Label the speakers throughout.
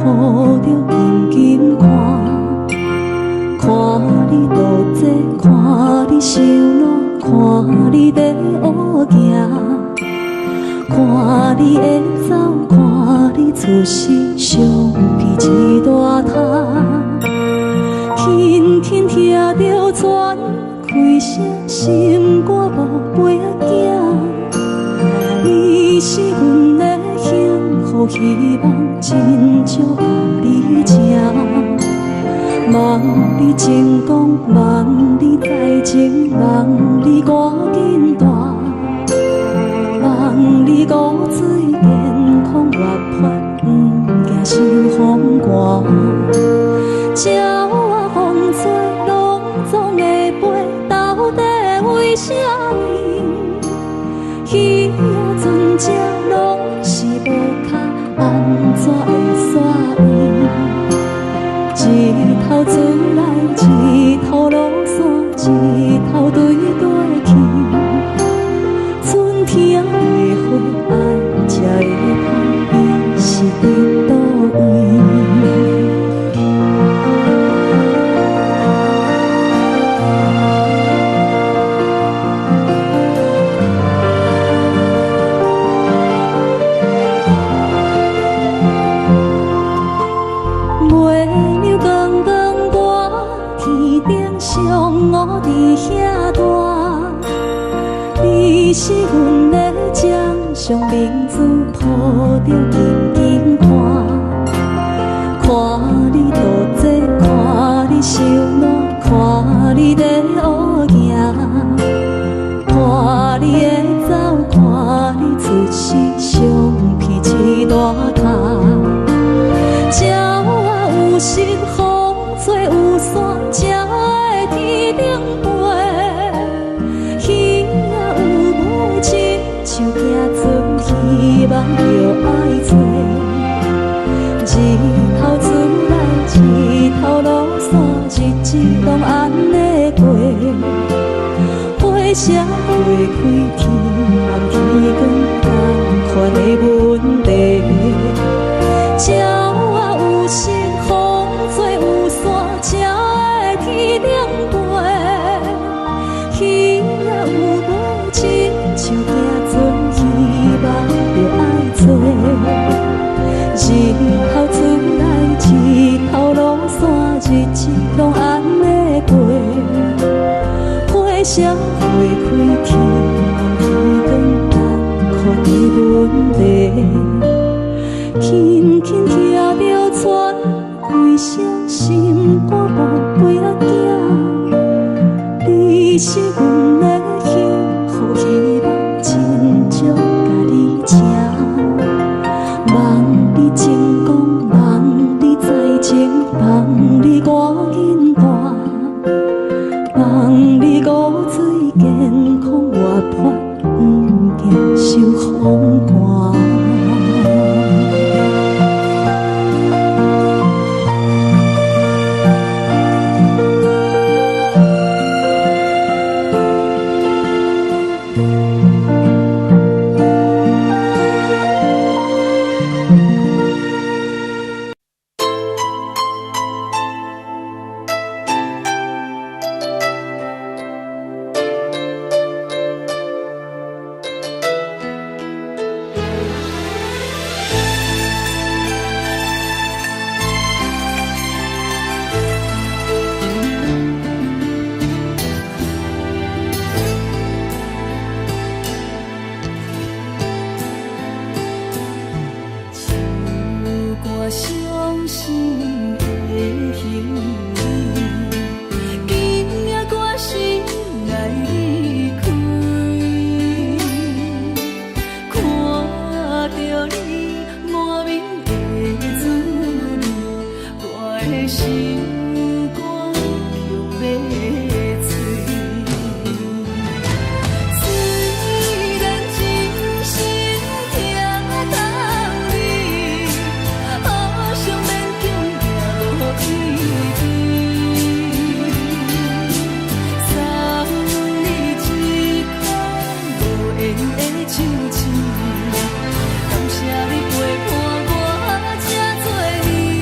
Speaker 1: 抱著緊緊看，看你渡這，看你收涎，看你咧學行，看你會走，看你出世，相片一大沓，輕輕聽著船開聲，心肝寶貝仔囝。你是阮的幸福希望，真少共你請。望你成功，望你再情，望你趕緊大，望你五水健康活潑，毋驚受風寒。鳥仔風吹，攏總會飛，到底為啥物？魚仔船只攏是無跤，按怎會煞位？日頭出來，日頭落山，日頭對過去。春天的花愛才會芳，伊是佇佗位？月亮光光挂天頂，上烏佇遐大。你是阮的掌上明珠，抱著緊緊看，看你渡這，看你收涎，看你咧學行，看你會走，看你出世，相片一大沓。鳥仔有心，風吹有線，才會天頂飛。魚仔有尾，親像行船，希望著愛揣。日頭出來，日頭落山，日子攏按呢過。花謝花開，天暗天光，仝款的問題。鳥仔有心，風吹有線，才會天頂飛。魚仔有尾，親像行船，希望著愛揣。日頭出來，日頭落山，日子攏按呢過。花謝花開，天暗天光，仝款的問題。輕輕聽著船開聲，心肝寶貝仔囝，你是阮的幸福希望，真少共你請。望你成功，望你再情，望你趕緊大，望你五水健康活潑，毋驚受風寒。
Speaker 2: 唱歌傷心的行李，今夜決心來離開。看著你滿面的滋味，我的心肝強欲碎。雖然真心疼痛你，好想勉強也無意義。送你一顆無緣的手雋，感謝你陪伴我這多年。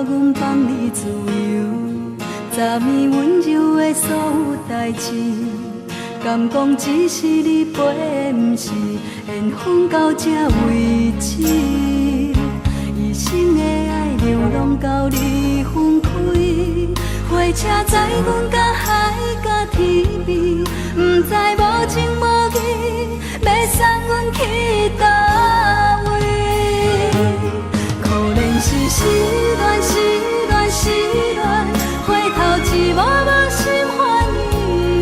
Speaker 2: 阮放你自由，昨暝溫柔的所有代誌，敢講只是你陪的，毋是緣分到這為止。一生的愛流浪到你分開，火車載阮到海角天邊，毋知無情無義，欲送阮去佗位。可憐是失戀，失戀，失戀，回頭一幕幕心煩意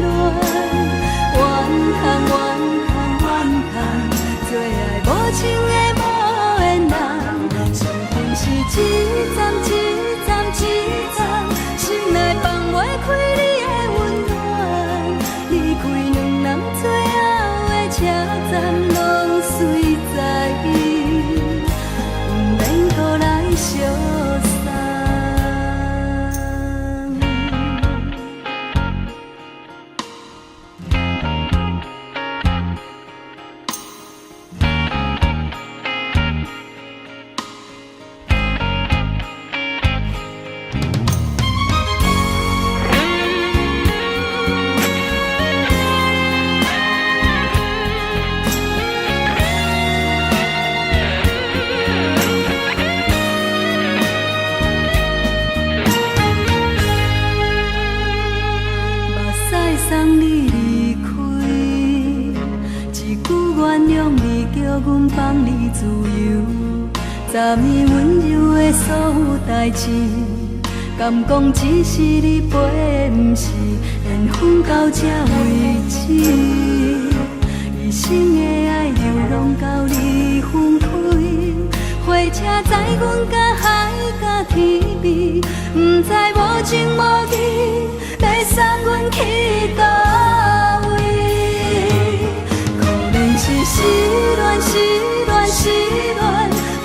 Speaker 2: 亂。怨嘆怨嘆怨嘆，做愛無情的無緣人，相逢是一站一站一站，心內放袂開你的溫暖。離開兩人最後的車站，攏隨在，毋免閣來相送。目屎送你離開，一句原諒你叫阮放你自由。昨暝溫柔的所有代誌，敢講只是你陪的，毋是緣分到這為止。一生的愛流浪到你分開，火車載阮到海角天邊，毋知無情無義，欲送阮去佗位。可憐是失戀，失戀，失戀，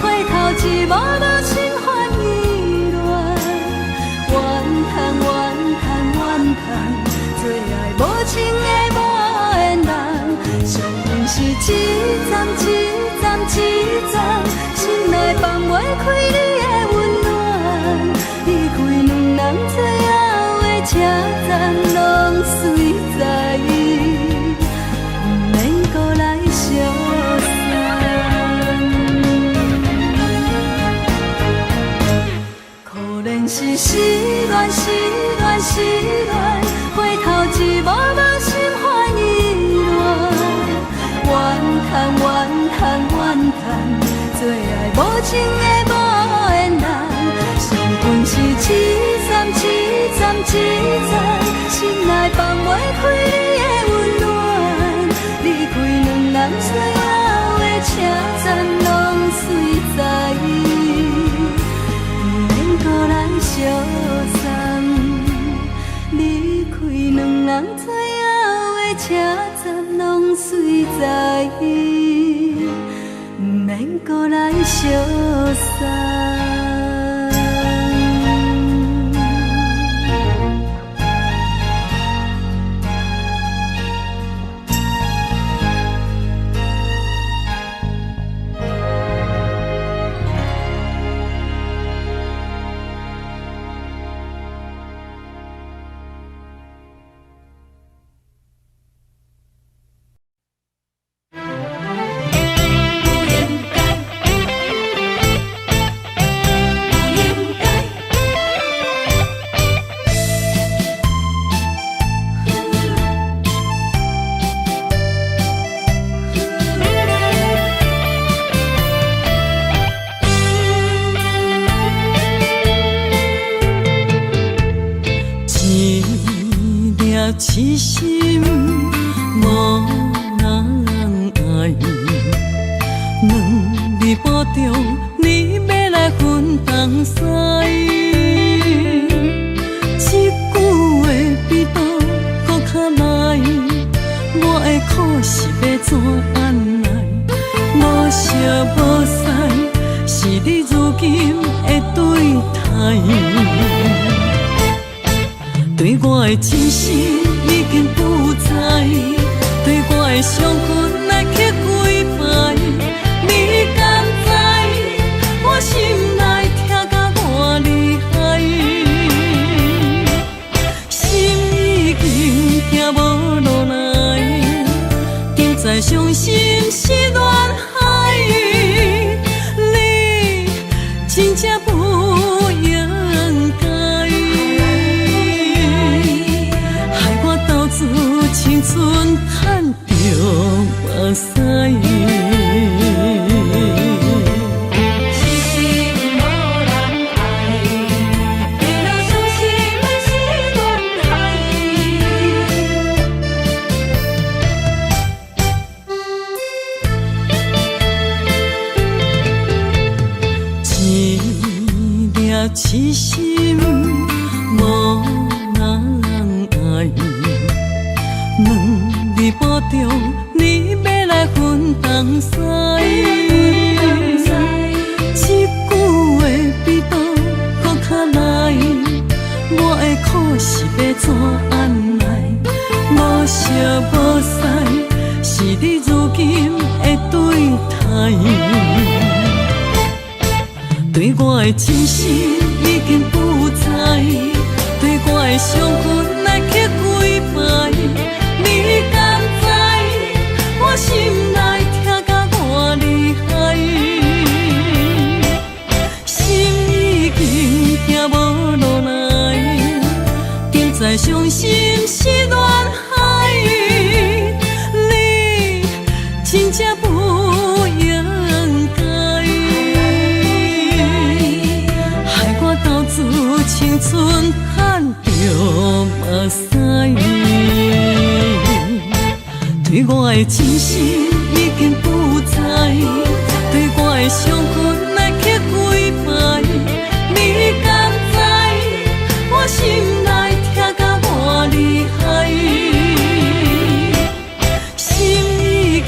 Speaker 2: 回頭一幕幕心煩意亂。怨嘆怨嘆怨嘆，做愛無情的無緣人，相逢是一站一站一站，心內放袂開你的溫暖。離開兩人最後的車站，攏隨在，毋免閣來相送。可憐是失戀，失戀，失戀，回頭一幕幕心煩意亂。怨嘆怨嘆怨嘆，做愛無情的無緣人，相逢是一站一站一站，心內放袂開你的溫暖。離開兩人最後的車站，攏隨在，毋免閣來相送。離開兩人最後的車站，攏隨在，毋免閣來相送。
Speaker 3: 痴心無人愛，兩字保重，你欲來分東西。這句話比刀閣較利，我的苦是欲怎按來？無相無似，是你如今的對待。對我的真心已經不在，對我的傷痕來刻幾擺，你敢知我心內痛甲偌厲害？傷心是戀海，你真正不應該，害我投資青春趁著目屎。
Speaker 2: 痴心無人愛，你若傷心的是戀海。
Speaker 3: 一粒痴心無人愛，兩字保重，你欲來分東西。這句話比刀閣較利，我的苦是欲怎按捺？無熟無似，是你如今的對待。對我的真心已經不在，對我的傷痕來刻幾擺，你敢知我心內疼甲偌厲害？心已經行無路來，點知傷心是戀海，你真正不應該，害我投資青春趁著目屎。對我的真心已經不在，對我的傷痕來刻幾擺，你敢知我心內疼甲偌厲害？心已經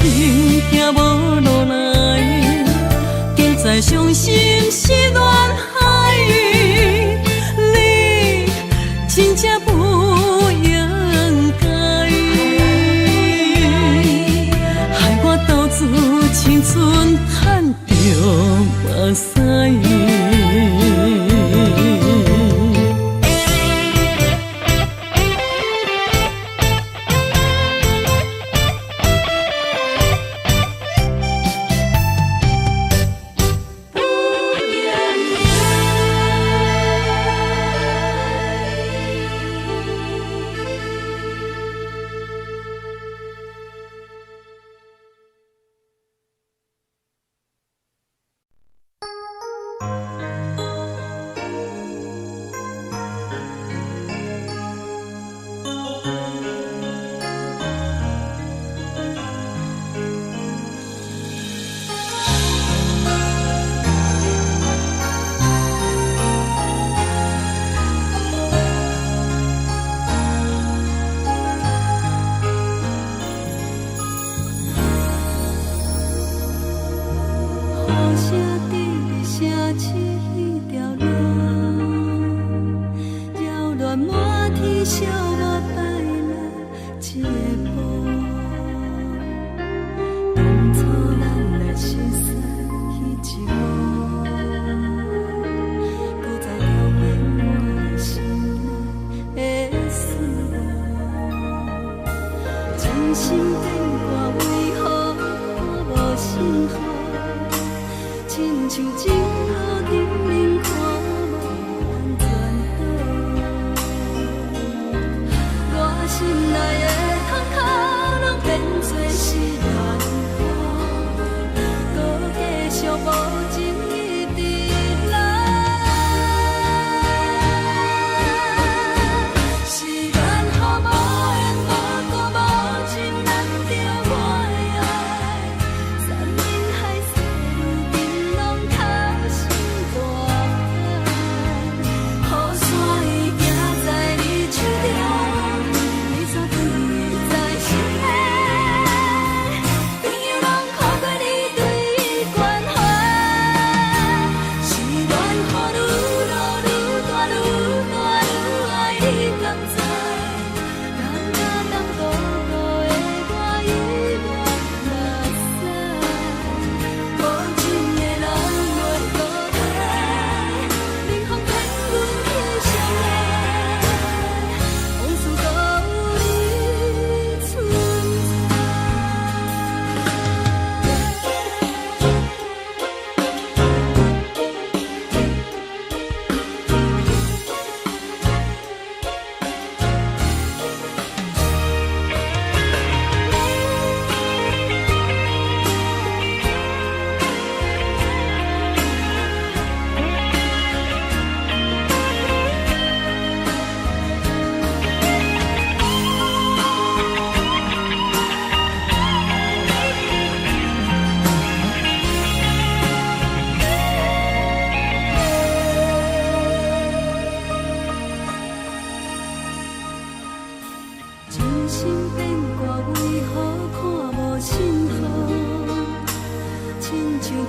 Speaker 3: 行無路來，點知傷心是戀海，你真正不應該，害我投資青春趁著目屎。
Speaker 2: 雨声伫咧城市彼条路，扰乱满天小目带来一晡。当初咱来熟似彼一幕，搁再重演我的心内的思慕。真心电话为何我无信号？亲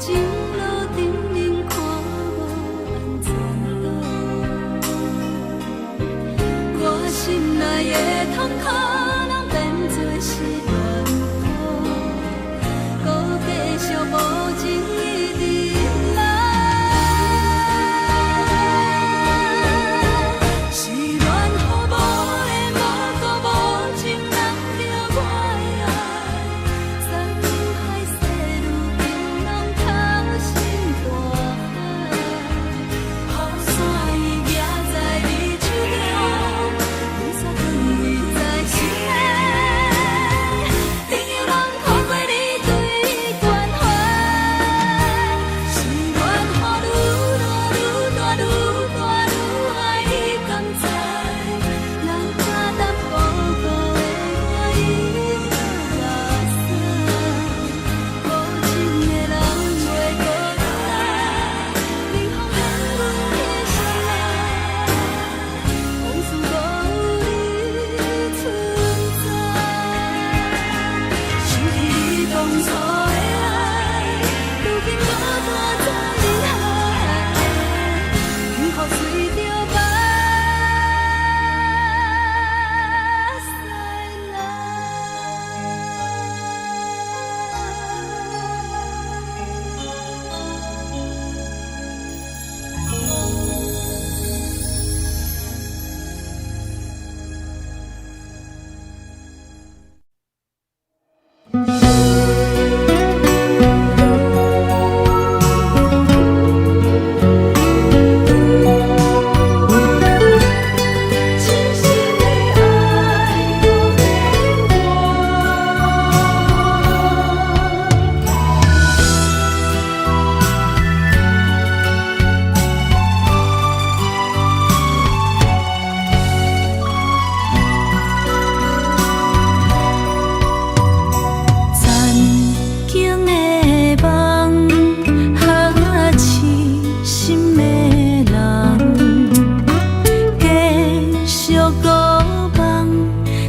Speaker 2: 情路頂面看無安全島。我心內的痛苦，攏變做是亂雨，閣繼續無情一直來。是戀予無緣無故無情人著我的愛，山海世如今攏投身大海。雨傘伊举在你手中，雨傘藏在心内，朋友攏看過你對伊關懷。是戀予愈大愈大愈大愈愛，你敢知？人加淡薄薄的我已落目屎，無情的人袂閣轉來，冷風免阮的心內，往事阁有你存在。想起你當初的愛，如今孤單在人海，幸福隨著目屎來。真心的愛無變換。
Speaker 3: 曾經的夢，哈痴心的人，繼續孤夢，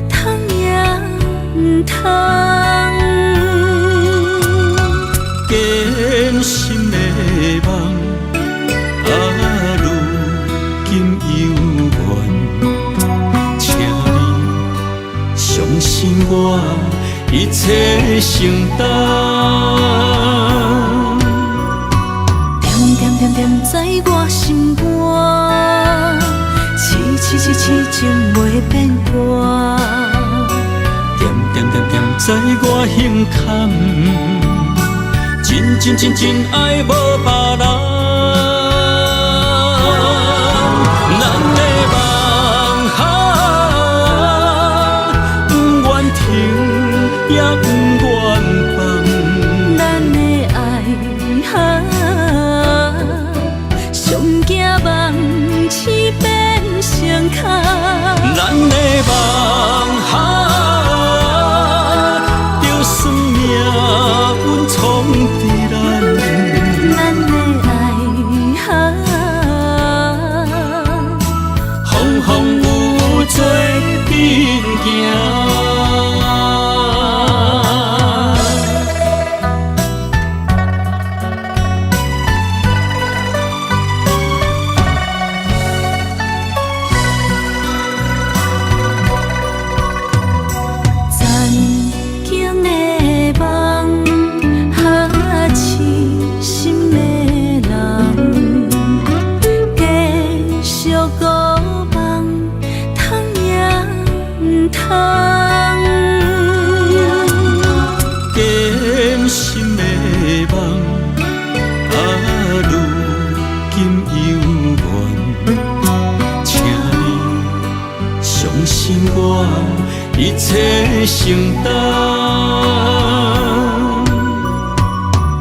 Speaker 3: 通也毋通。
Speaker 4: 堅心的夢，啊，如今猶原，請你相信我，一切承擔。
Speaker 3: 恬恬恬恬在我心肝，痴痴痴痴情袂變卦。
Speaker 4: 恬恬恬恬在我胸坎，真真真真愛無別人。咱的夢啊，不願停也不願放。
Speaker 3: 咱的愛啊，上驚夢痴變成空。
Speaker 4: 咱的夢啊，就算命運創佇咱。
Speaker 3: 咱的愛啊，
Speaker 4: 風風雨雨做陣行。
Speaker 3: 曾經的夢，哈痴心的人，繼續孤夢，通也毋通。
Speaker 4: 堅心的夢，啊，如今猶原，請你相信我，一切承擔。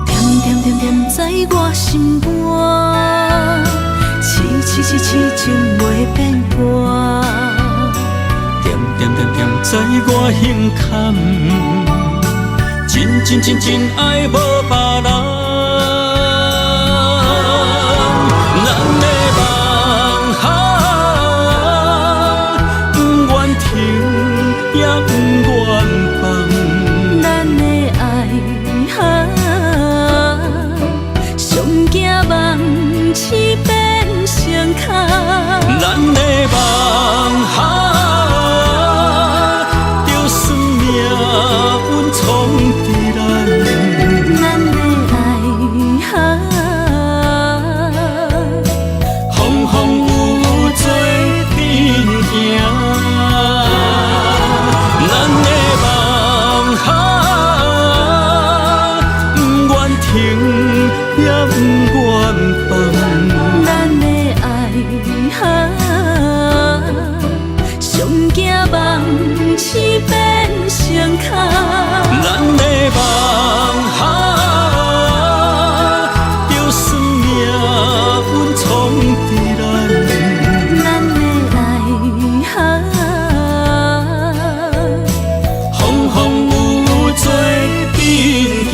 Speaker 3: 恬恬恬恬在我心肝，痴痴痴痴情袂變卦。
Speaker 4: 恬恬恬恬在我胸坎，真真真真愛無別人。咱的夢啊，不願停也不願放。
Speaker 3: 咱的愛啊，
Speaker 4: 也毋願放。
Speaker 2: 咱的愛啊，上驚夢醒變成空。
Speaker 4: 咱的夢啊，就算命運創佇咱。
Speaker 2: 咱的愛啊，
Speaker 4: 風風雨雨做陣行。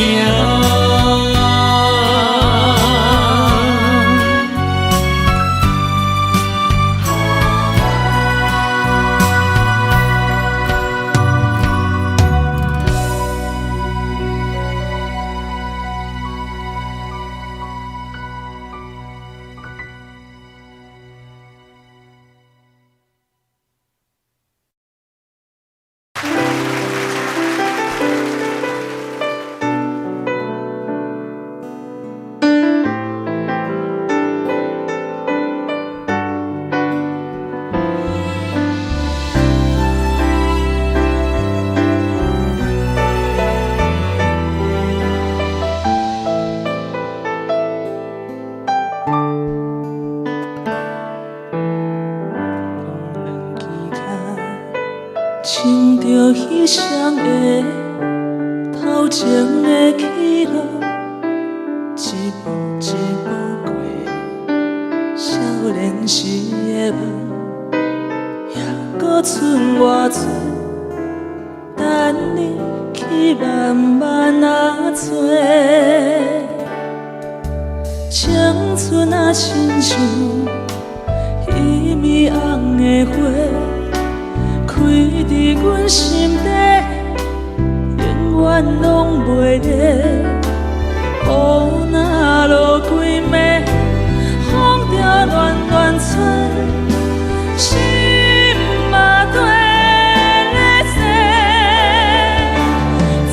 Speaker 3: 兩支跤，穿著彼雙鞋，頭前的起落，一步一步過，少年時的夢，猶閣剩偌濟，等你去慢慢仔找。青春啊，親像彼暝紅的花，開佇阮心底，永遠攏袂滅。雨若落規暝，風就亂亂吹，心嘛綴咧踅。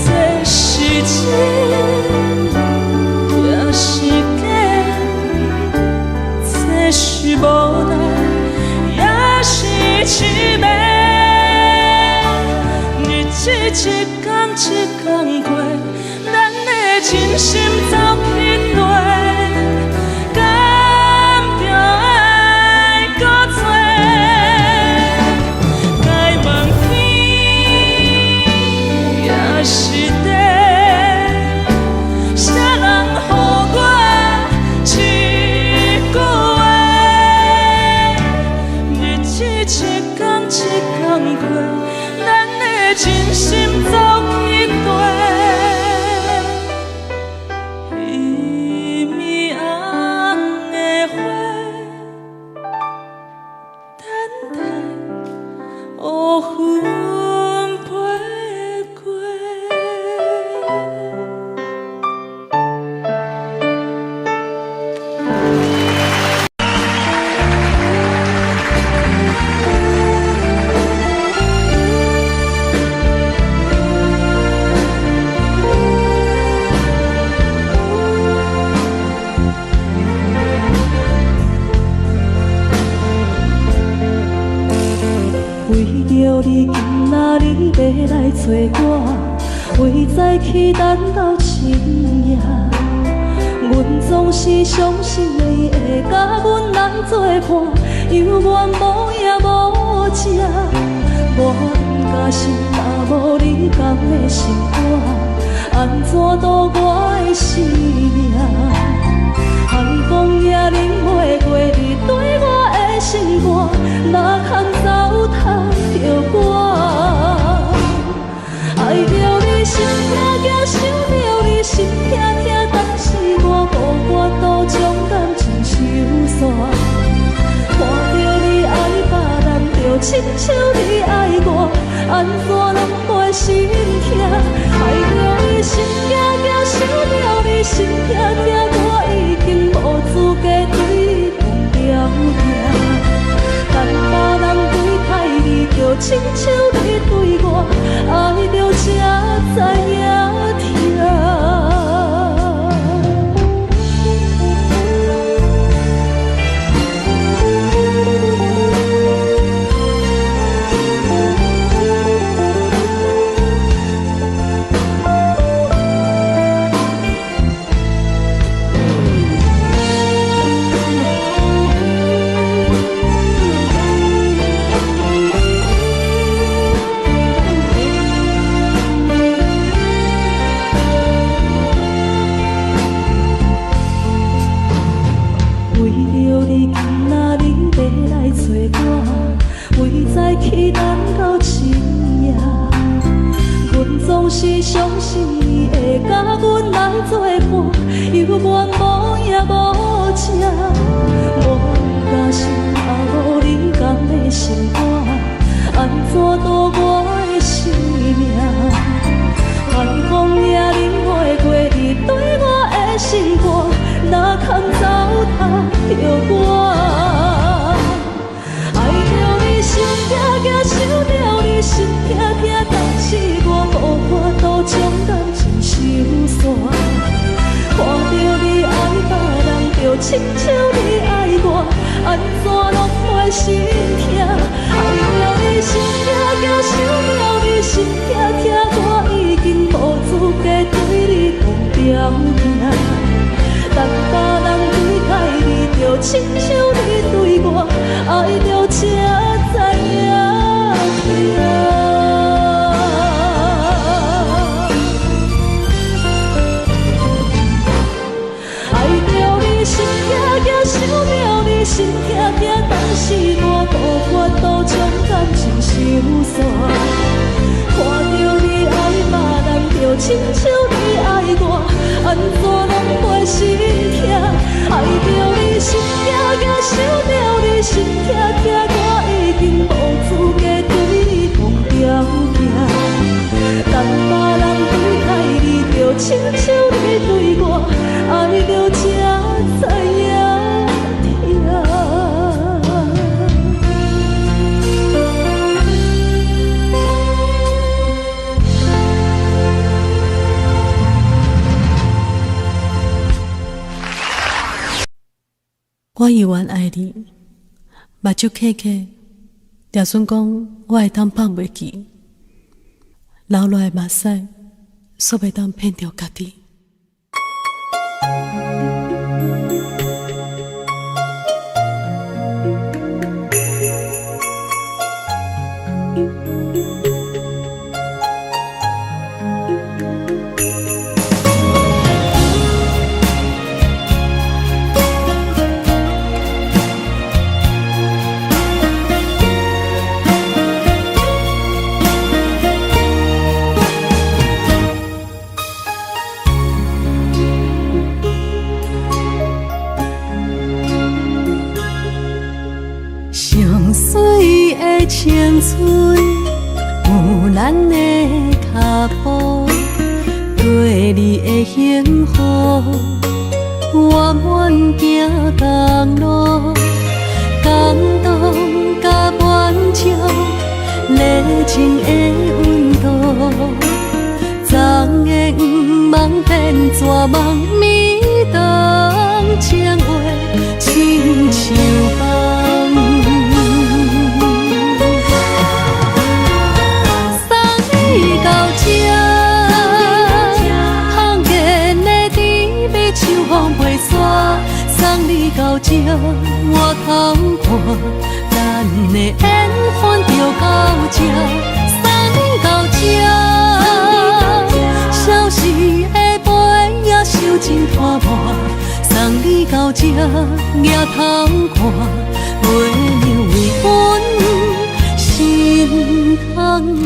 Speaker 3: 這是真，也是假，這是無奈，也是痴迷。日子一天一天過，咱的真心走去綴，敢著愛閣做？該問天，也是地，啥人予我這句話？日子一天一天過，咱的真心走去綴，彼暝紅的花，等待烏雲飛過。
Speaker 1: 為著你，今仔日欲來找我，為早起等到深夜。阮總是相信你會佮阮來作伴，猶原無影無跡。我毋甘心，若無你敢會心肝，按怎度我的生命？寒風也冷袂過你對我的心肝，哪通糟蹋著我？愛著你心痛痛，想著你心痛痛，但是我無法度將感情收煞。看著你愛別人，就親像你愛我，按怎攏袂心痛？愛著你心驚驚，想著你心痛痛，我已經無資格對你講條件。等別人對待你，就親像你對我，愛著才知影疼。相信伊會佮阮來做伴，猶原無影無跡。無加心，也無你共的心肝，按怎度我的生命？寒風夜里划過你對我的心肝，哪堪糟蹋著我？愛著你心痛痛，想著你心痛痛，當時我無法度將感情收煞。看著你愛別人，就親像你愛我，按怎攏袂心疼？愛著你心痛痛，想著你心痛痛，我已經無資格對你講條件。等別人對待你，就親像你對我，愛著才知影疼。愛著你心痛痛，想著你心痛痛，當時我無法度將感情收煞。看著你愛別人，就親像你愛我，按怎攏袂心疼？愛著你心痛痛，想著你心痛痛，我已經無資格對你講條件。等別人對待你，就親像你對我，愛著才知影疼。
Speaker 3: 我猶原愛你，目睭瞌瞌，掠準講我會當放袂記，流落來的目屎，煞袂當騙著家己。上水的青春，有咱的脚步，对你的幸福，我愿行同路，感動甲滿足，熱情的溫度，昨的願望變绝望，暝當情話，親像夢。送你到這，香煙的甜蜜像風飛逝。送你到這，回頭看，咱的緣分就到這。送你到這，消失的背影受尽拖磨。送你到這，抬頭看，月亮為阮心空疼。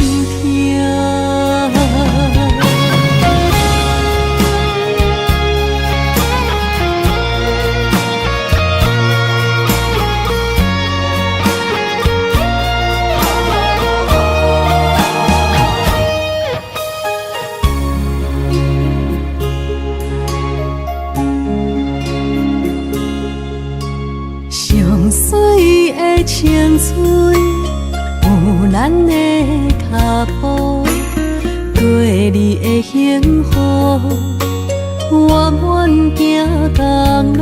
Speaker 3: 上水的青春，有咱的脚步，对你的幸福，我愿行同路，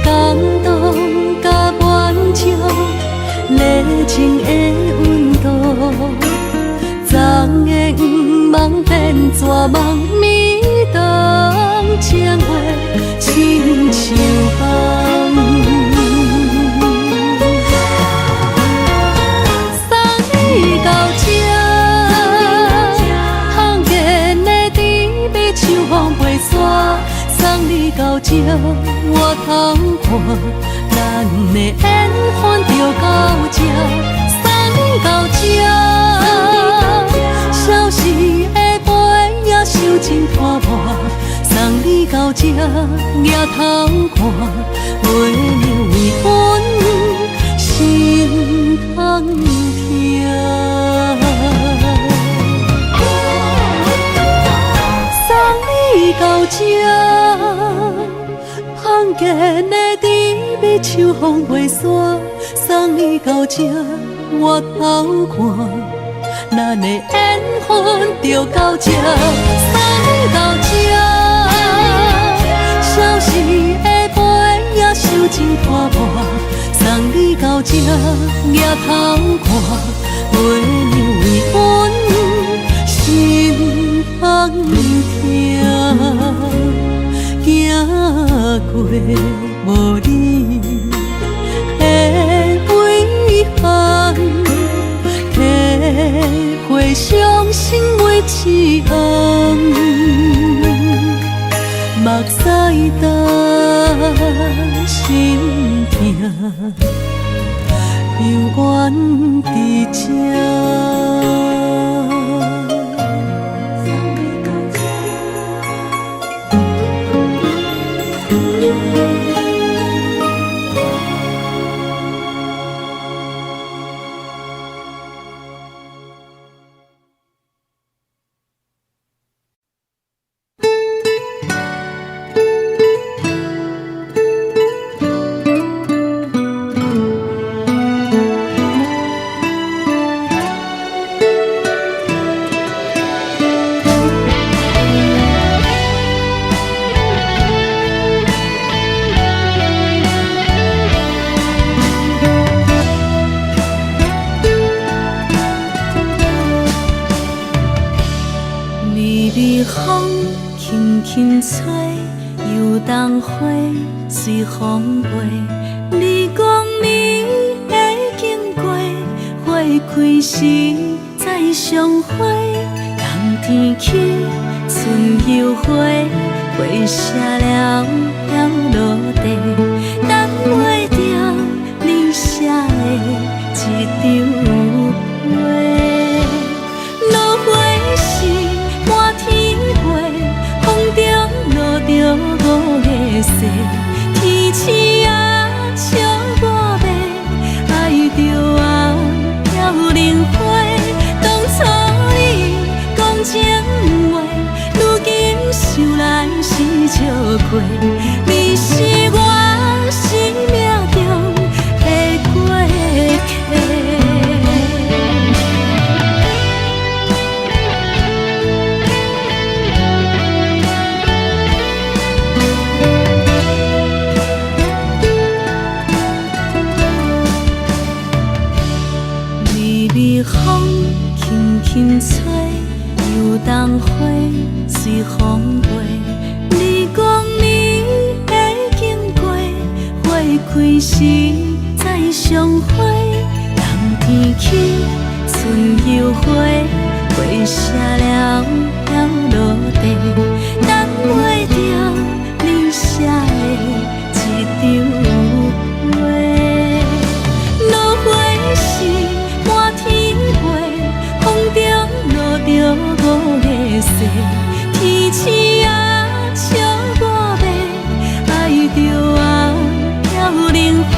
Speaker 3: 感動甲滿足，熱情的溫度，昨的願望變绝望，暝當情話，親像夢。送你到這，香煙的甜蜜像風飛逝。送你到這，回頭看，咱的緣分就到這。送你到這，消失的背真拖磨，送你到這举頭看，月亮為阮心通疼。送你到這，香見的甜蜜秋風袂散。送你到這，回頭看，咱的緣分就到這。送你到這，消失的背影收真拖磨。送你到這，举頭看，月亮為阮心通疼。行過無你的遺憾，體會傷心每一行，目屎干，心疼，犹原佇這。
Speaker 2: 微微風輕輕吹，油桐花隨風飛。你講你會經過，花開時再相會。冬天起，春又回，花謝了飘落地，等袂著你寫的這張批。落花時滿天飛，風中落著五个雪，天鼠仔笑我欲，愛著啊飘零花。當初你講情話，如今想來是笑話。你是我生命中的過客。微微風輕輕吹，油桐花隨風飛。你講你會經過，花開時再相會。冬天起，春又回，花謝了飘落地，等袂著你寫的這張批。落花時滿天飛，風中落著五个雪，天鼠仔笑我欲，愛著啊飘零花。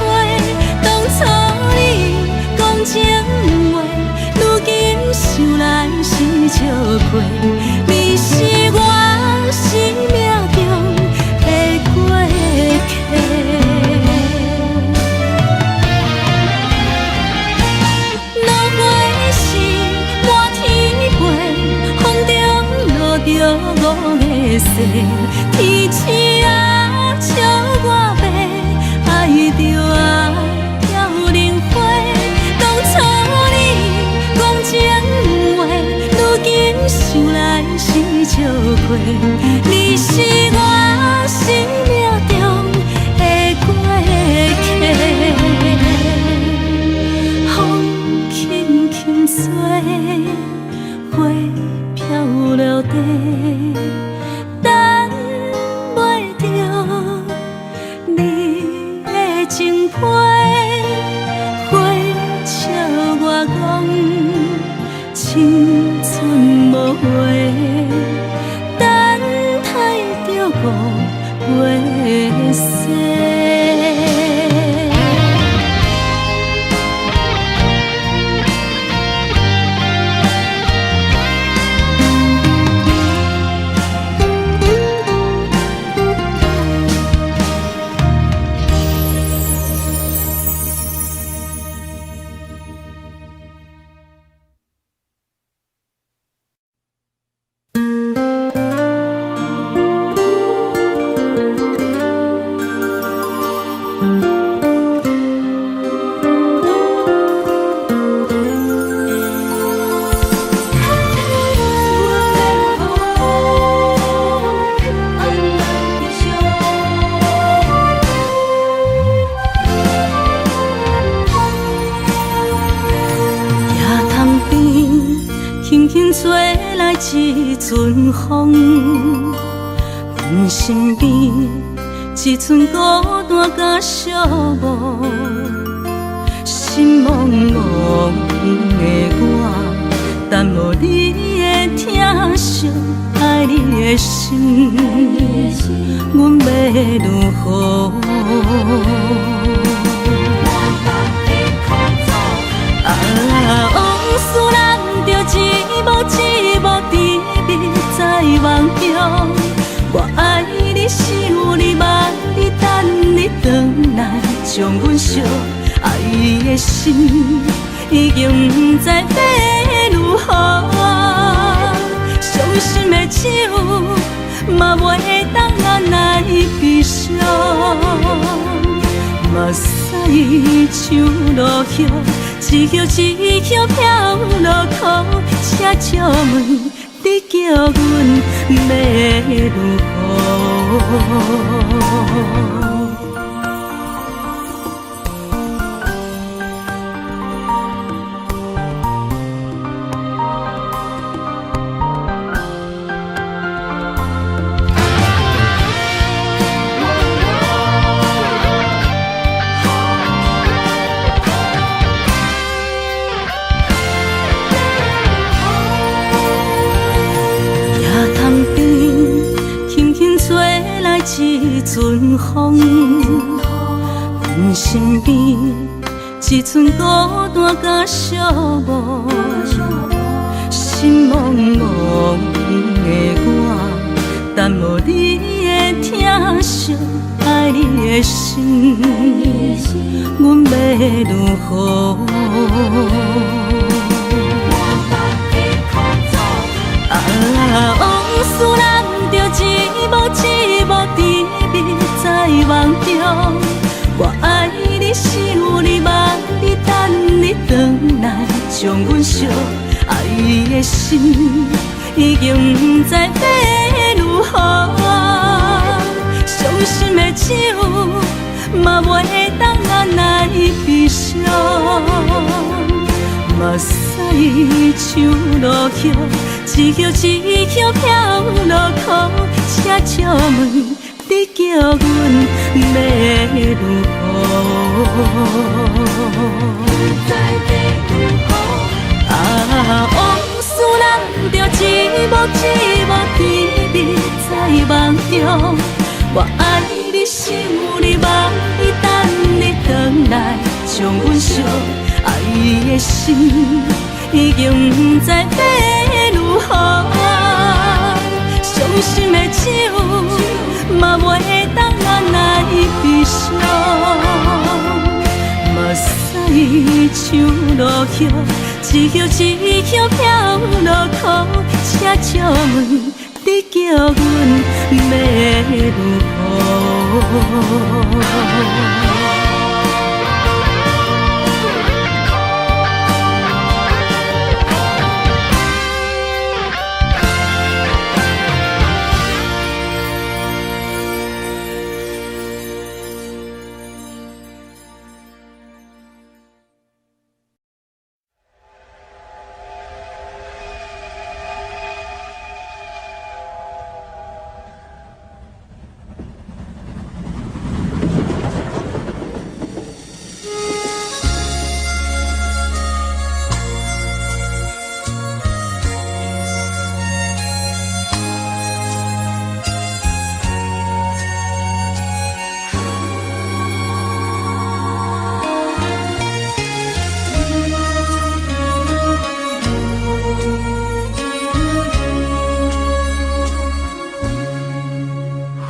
Speaker 2: 當初你講情話，如今想來是笑話。你是我生命中的過客。落花時滿天飛，風中落著五个雪，天鼠仔笑我欲，愛著啊飘零花。當初你講情話，如今想來是笑話。你是我生命中的過客。風輕輕吹，花飄落地，等袂著你的情批，花笑我講青春無話，等
Speaker 3: 世。輕輕吹來一陣風，阮身邊一陣孤單佮寂寞，心茫茫的我，等無你的疼惜，愛你的心，阮欲如何？啊，往事咱著一幕一幕甜蜜在夢中。我愛你，想你，望你，等你轉來，將阮惜。愛的心已經不知欲如何，傷心的酒嘛袂當按捺悲傷。目屎像落雨，一葉一葉飄落苦，請借問你叫阮欲如何？一陣風，阮身邊一陣孤單佮寂寞，心茫茫的我，等無你的疼惜，愛你的心，阮欲如何？啊，往事咱著一幕一幕甜蜜在夢中。我愛你，想你，望你，等你轉來，將阮惜。愛的心已經不知欲如何，傷心的酒嘛袂當按捺悲傷。目屎像落雨，一葉一葉飄落苦，請借問你叫阮欲如何？啊，往事咱著一幕一幕甜蜜在夢中。我愛你，想你，望你，等你轉來，將阮惜。愛的心已經不知欲如何，傷心的酒嘛袂當按捺悲傷。目屎像落雨，一葉一葉飄落苦，請借問你叫阮欲如何？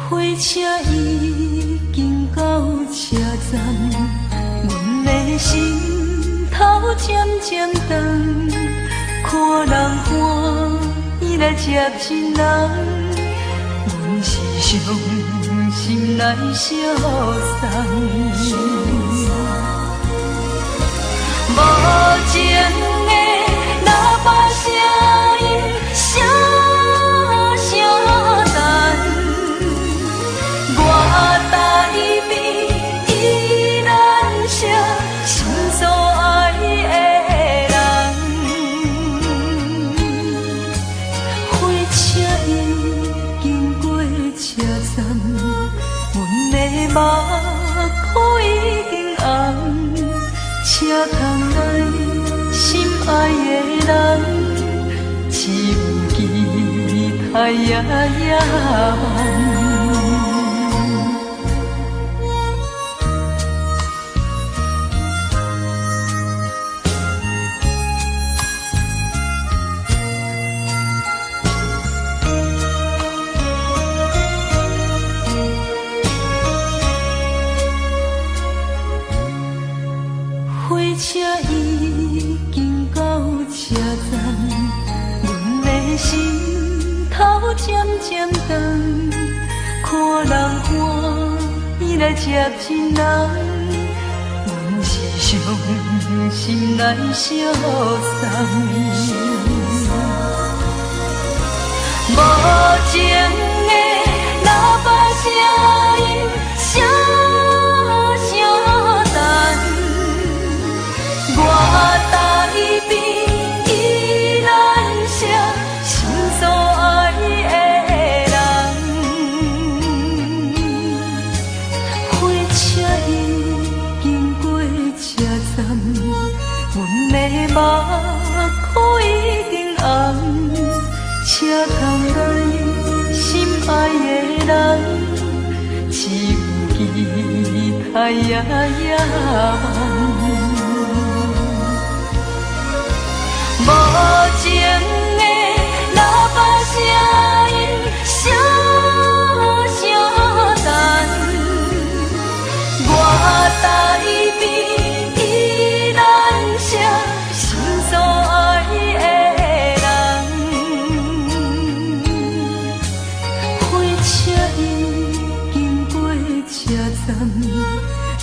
Speaker 2: 火車已經到車站，阮的心頭漸漸長，看人歡喜來接親人，阮是傷心來相送。無情的喇叭聲音，聲聲等。我台邊依然是心所愛的人。火車已經過車站，阮的目眶已經紅。車窗內心愛的人，只有期待夜夜梦。火車已經到車站，阮的心頭漸漸長，看人歡喜來接親人，阮是傷心來相送。無情的喇叭聲音，聲聲等。我台邊依然是心所愛的人。火車已經過車站，阮的目眶已經紅。車窗內心愛的人，只有期待夜夜梦。無情的喇叭聲音，聲聲等。我台邊依然是心所愛的人。火車已經過車站，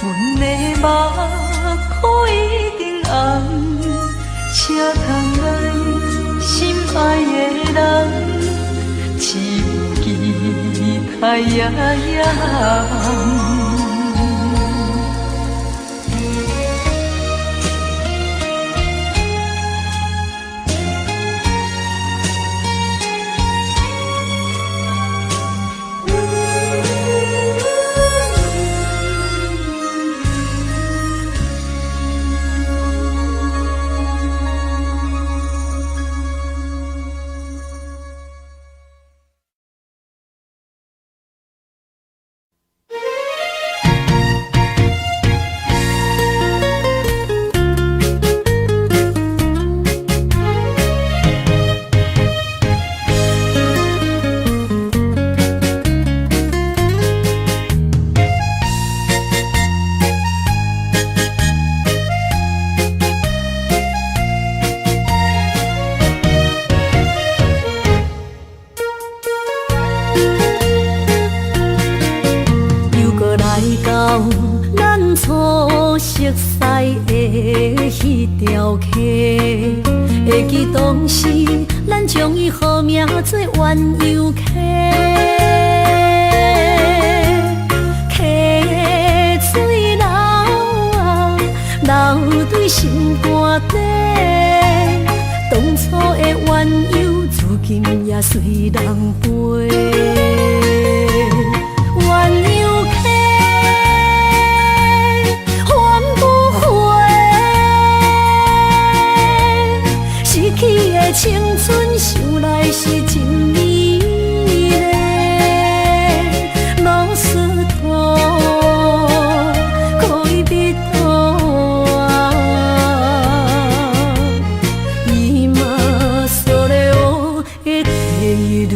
Speaker 2: 阮的目眶已經紅。車窗內心愛的人，只有期待夜夜梦。
Speaker 3: 又阁來到咱初熟似的彼條溪，會記當時咱將伊號名做鴛鴦溪，溪水流啊流對心肝底，當初的鴛鴦如今也隨人飛。鴛鴦溪，還不回，失去的青春，想來是真美麗。ロスト戀人啊，今それを得ている。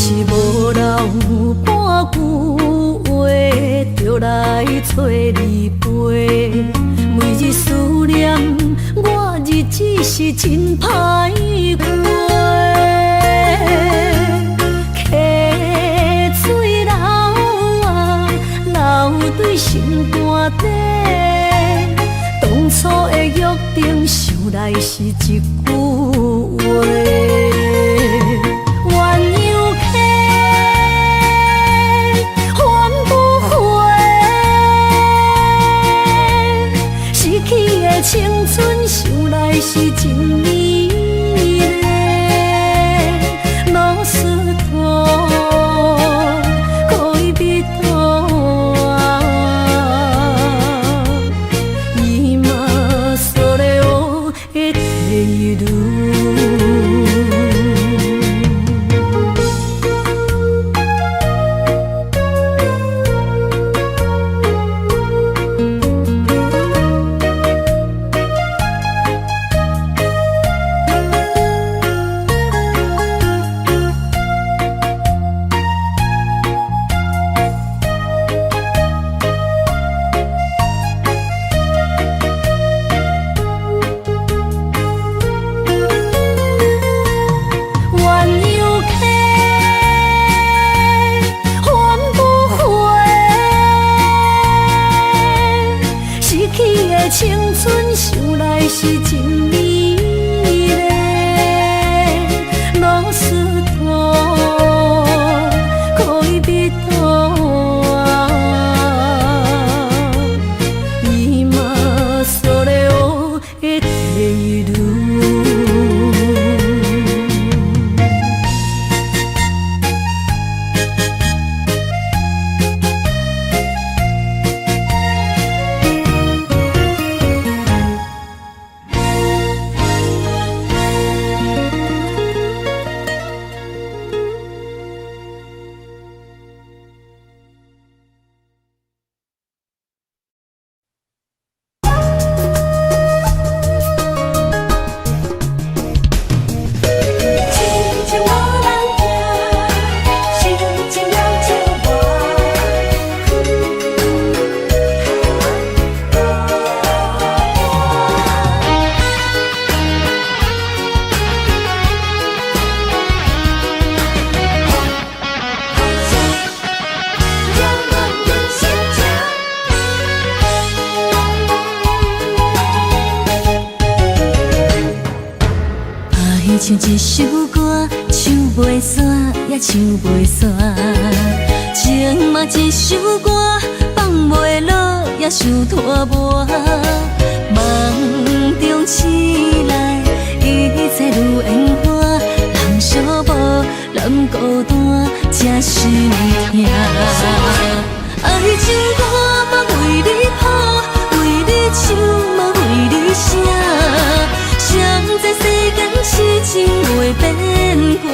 Speaker 2: 是無留半句話，就來揣你飛。每日思念，我日子是真歹過。溪水流啊，流對心肝底。當初的約定，想來是一句話。鸳鸯溪，還不回，失去的青春，想來是真美麗。ロスト戀人は今それを得ている。鸳鸯溪，還不回，失去的青春，想來是真美麗。ロスト戀人は今それを得ている。
Speaker 1: 親像無人聽，心情了笑我。扰乱阮心情。
Speaker 2: 愛像一首歌，唱袂煞，也唱袂煞。情嘛一首歌，放袂落，也想拖磨。夢中醒來，一切如煙花，人寂寞，人孤單，這心疼。愛情歌嘛為你譜，為你唱嘛為你寫。誰知世間痴情袂變卦，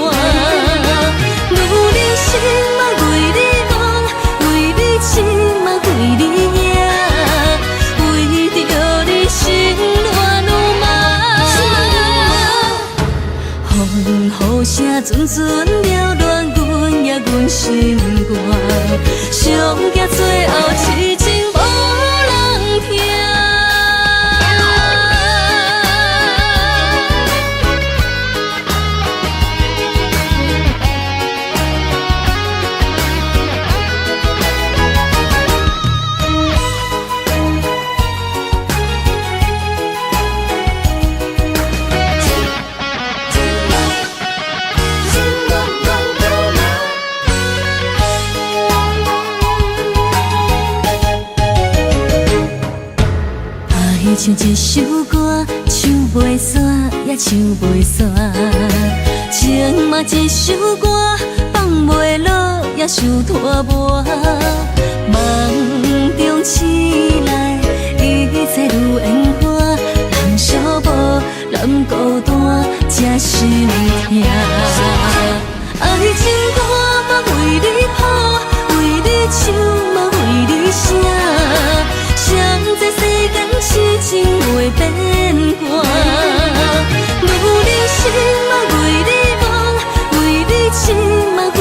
Speaker 2: 女人心嘛為你戆，為你痴嘛為你贏，為著你心亂如麻。風雨聲陣陣擾亂阮也阮心肝，上驚最後痴情無人聽。
Speaker 1: 心亂亂如麻。
Speaker 2: 愛像一首歌，唱袂煞，也唱袂煞。情嘛一首歌，放袂落，也想拖磨。夢中醒來，一切如煙花，人寂寞，人孤單，這心疼。愛情歌嘛為你譜，為你唱嘛為你寫。誰知世間痴情袂變卦，女人心嘛為你戆，為你痴嘛為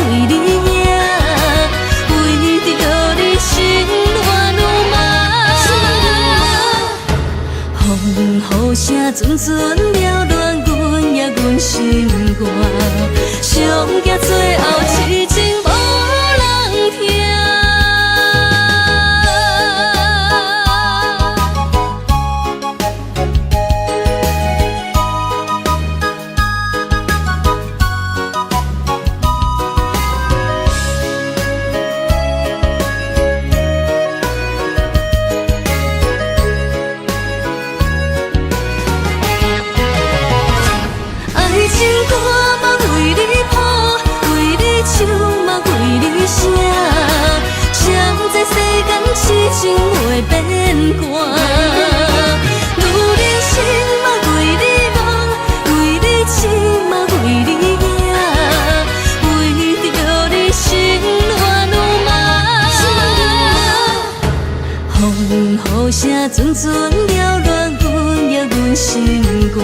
Speaker 2: 陣陣擾亂阮的阮心肝，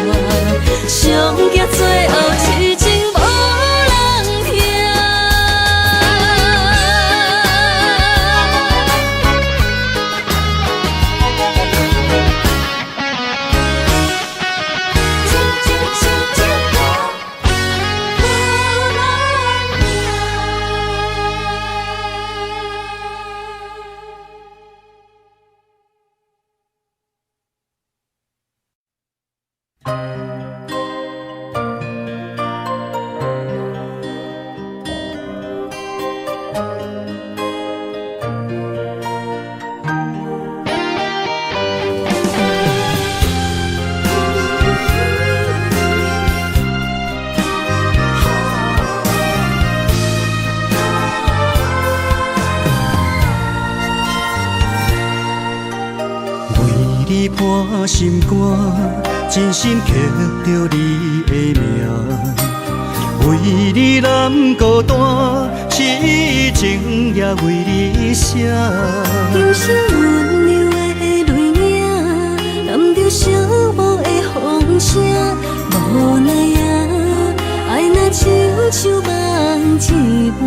Speaker 2: 上驚最後癡情無人疼。
Speaker 4: 為你破心肝，真心刻著你的名。為你難孤單，癡情也為你寫。
Speaker 2: 今生溫柔的淚影，攬著寂寞的風聲，無奈啊，愛若親像夢一般。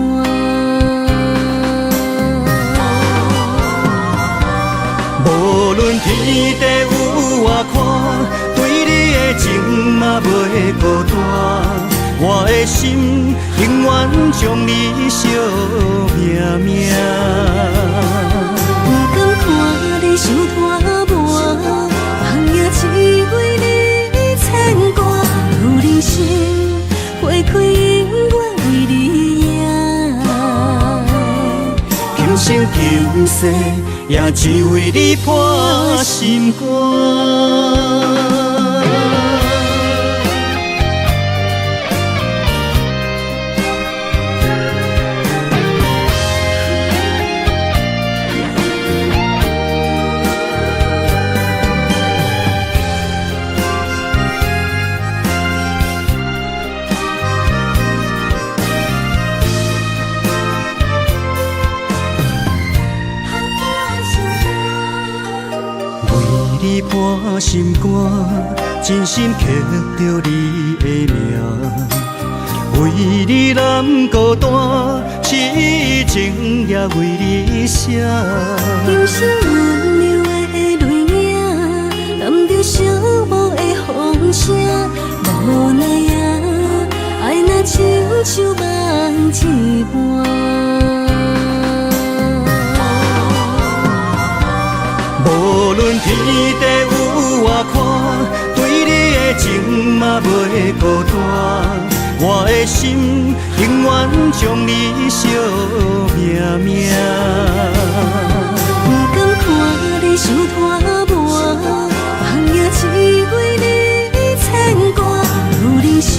Speaker 4: 無論天地有偌寬，對你的情嘛袂孤單。我的心永遠將你惜命命。
Speaker 2: 不甘看你傷拖磨，梦影只為你牽掛。如人生花開，永遠為你贏。
Speaker 4: 今生今世也只為你破心肝。為你破心肝，真心刻著你的名。為你難孤單，癡情也為你寫。
Speaker 2: 今生溫柔的淚影，攬著寂寞的風聲，無奈啊，愛若親像夢一般。
Speaker 4: 無論天地有偌寬，對你的情嘛袂孤單。我的心永遠將你惜命命。
Speaker 2: 不甘看你傷拖磨，梦影只為你牽掛。如人生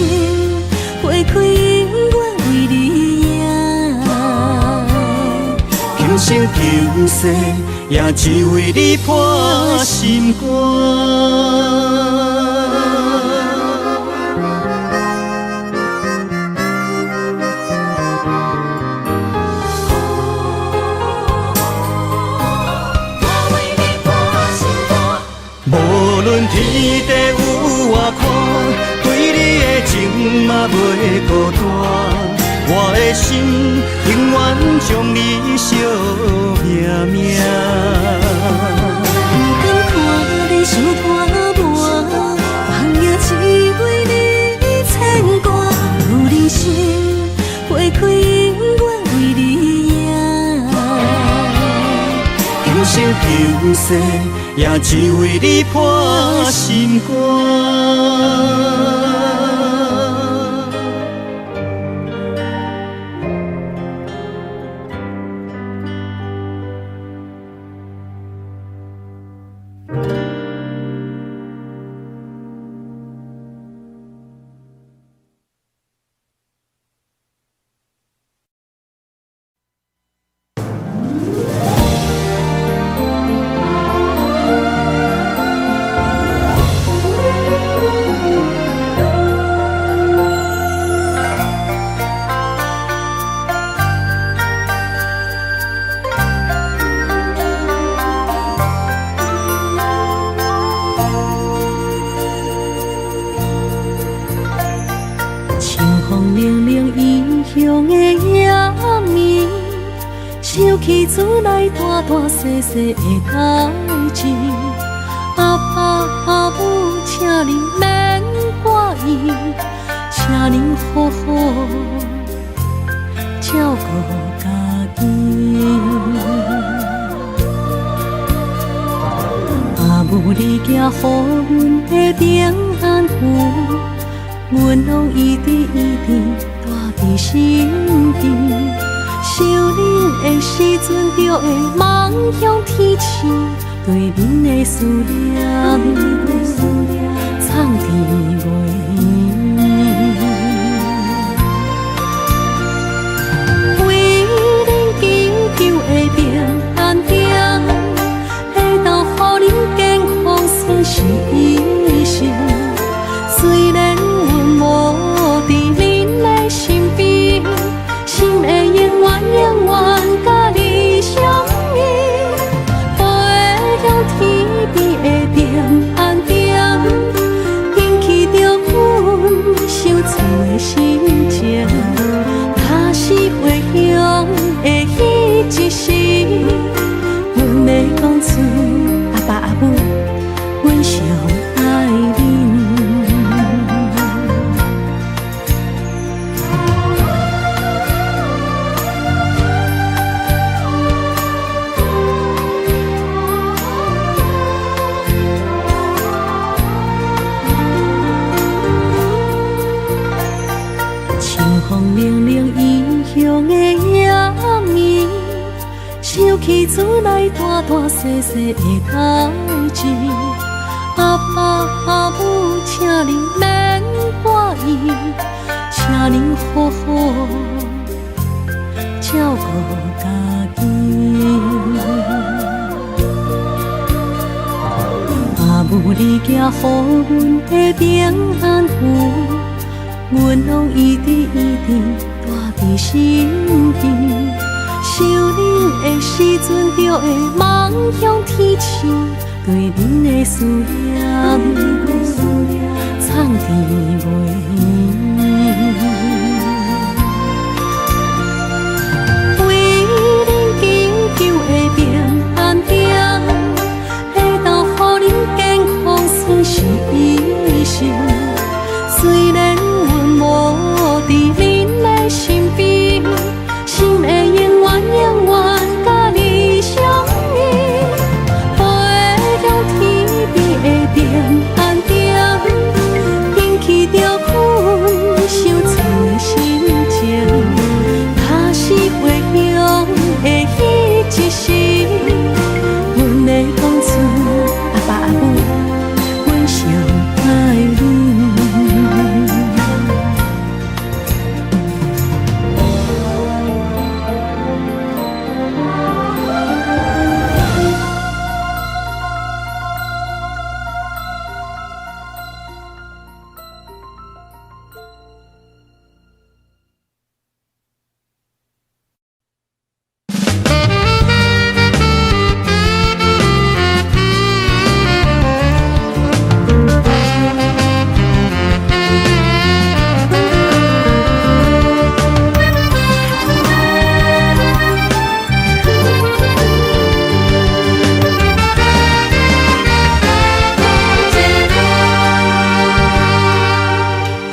Speaker 2: 花開，永遠為你贏。
Speaker 4: 今生今世也只為你破心肝。無論天地有偌寬，對你的情嘛袂孤單。我的心永遠將你惜命命。
Speaker 2: 不甘看你傷拖磨，梦影只為你牽掛。如人生花開，永遠為你贏。
Speaker 4: 今生今世也只為你破心肝。
Speaker 2: 我
Speaker 1: 夜暝，想起厝內大大細細的代誌。阿爸阿母，請恁免掛意，請恁好好照顧家己。阿母，你寄予阮的平安符，阮攏一直一直帶佇身邊。想恁的時陣，就會望向天星，對恁的思念，藏佇袂圓。為恁祈求的平安鼎，會當予恁健康算是醫生。雖然阮無佇恁的身邊，心會永遠永遠佮你相依。飛向天邊的平安鼎，引起著阮相思的心情。若是回鄉的彼一時，阮欲講出阿爸阿母，阮上愛恁。秋風冷冷異鄉的夜暝，想起厝內大大細細的代誌。阿爸阿母，請恁免掛意，請恁好好照顧家己。阿母，你寄予阮的平安符，阮攏一直一直帶佇身邊。想恁的時陣，就會望向天星，對恁的思念，藏佇袂圓。為恁祈求的平安鼎，會當予恁健康算是醫生。雖然阮無佇恁的身邊，心會永遠永遠佮你相依。飛向天邊的平安鼎，引起著阮相思的心情。若是回鄉的彼一時，阮欲講出阿爸阿母，阮上愛恁。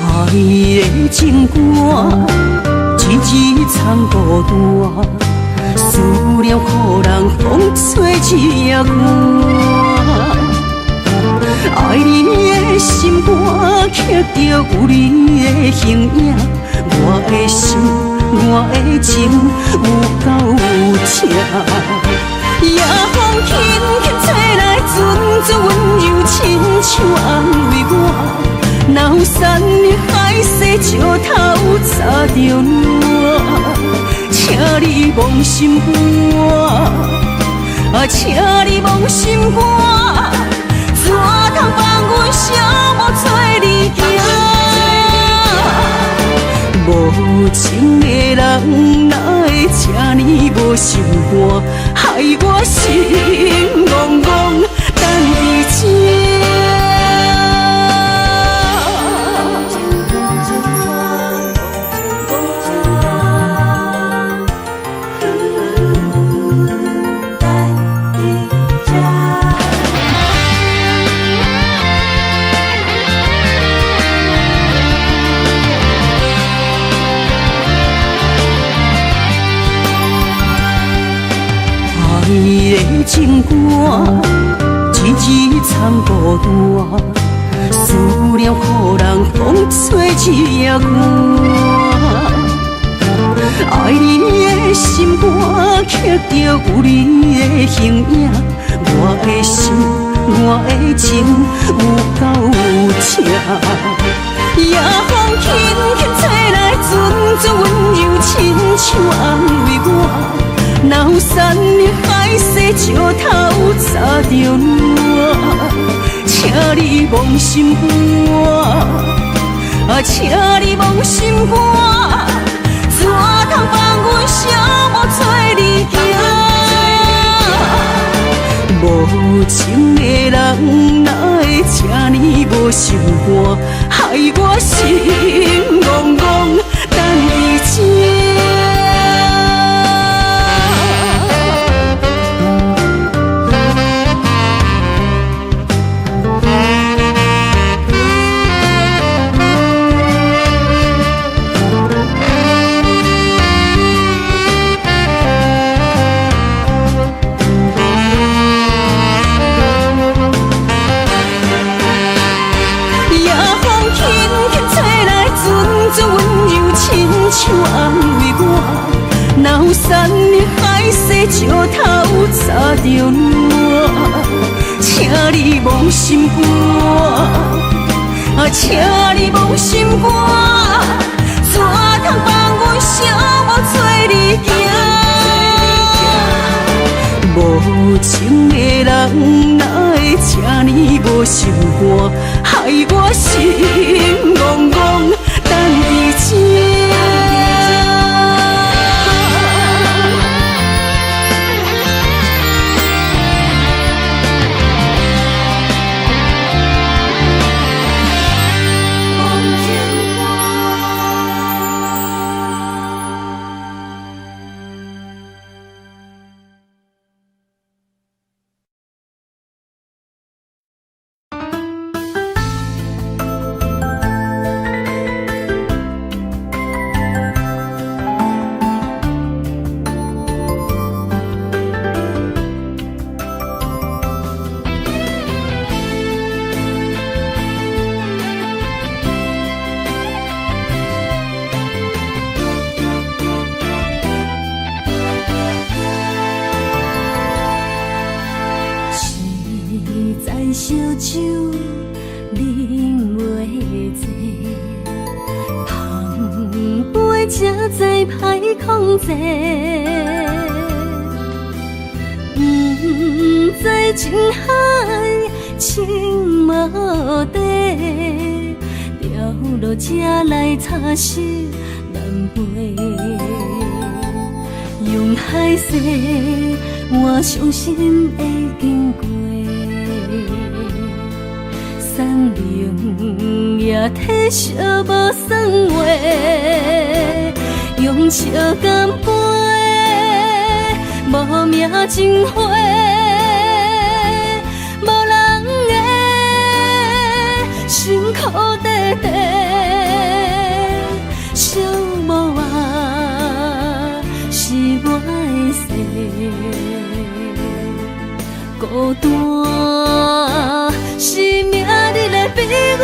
Speaker 3: 愛的情歌，一支藏孤單，思念予人風吹一夜寒。愛你的心肝，刻著有你的形影，我的心，我的情，有夠有痛。夜風輕輕吹來，陣陣溫柔，親像安慰我。若有山盟海誓，石頭早就爛。請你忘心肝，啊，請你忘心肝，怎通放阮寂寞做你行？無情的人哪會這呢無心肝，害我心戆戆等佇這。肝，一日参孤单，思念予人风吹一夜寒。爱你的心肝，刻著有你的形影，我的心，我的情，有够有痛。夜风轻轻吹来，阵阵温柔，亲像安慰我。若有山盟海誓，石头早就烂。请你忘心肝，啊，请你忘心肝，怎通放阮寂寞做你行？无情的人哪会这呢无心肝，害我心戆戆等伫这。亲像安慰我，若有山盟海誓，石头早就烂。请你忘心肝，啊，请你忘心肝，怎通放阮寂寞做你行？无情的人哪会这呢无心肝，害我心戆戆等伫这。
Speaker 2: 烧酒饮袂醉，碰杯才知歹控制。不知情海深无底，掉落这来擦湿难飞。用海誓换伤心的经过。山明也体惜无算话，用笑干杯，无名情花，无人会辛苦短短，寂寞啊，是我的世，孤单是命日的悲哀。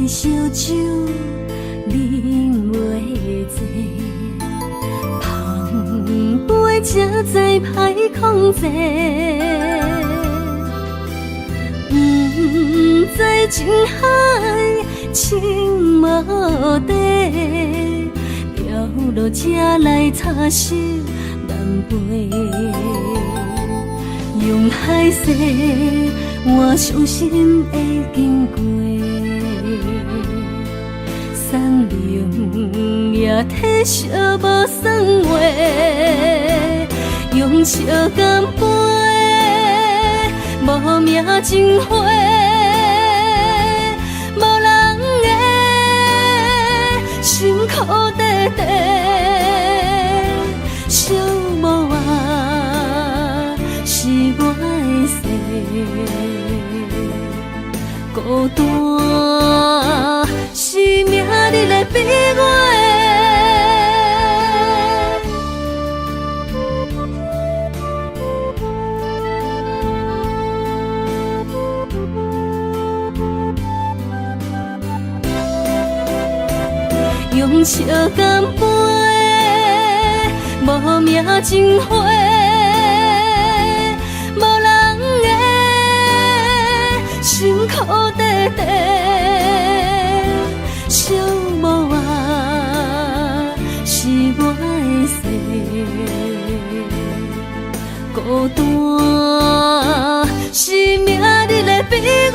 Speaker 2: 烧酒饮袂醉，碰杯才知歹控制。不知情海深无底，掉落这来擦湿难飞。用海誓换伤心的经过。山明也体惜无算话，用笑干杯，無名情花，無人的心苦短短，寂寞啊，是我的世，孤單是命日的悲哀。用笑干杯，無名情花，無人的心苦短短，寂寞啊，是我的世，孤單是命日的悲哀。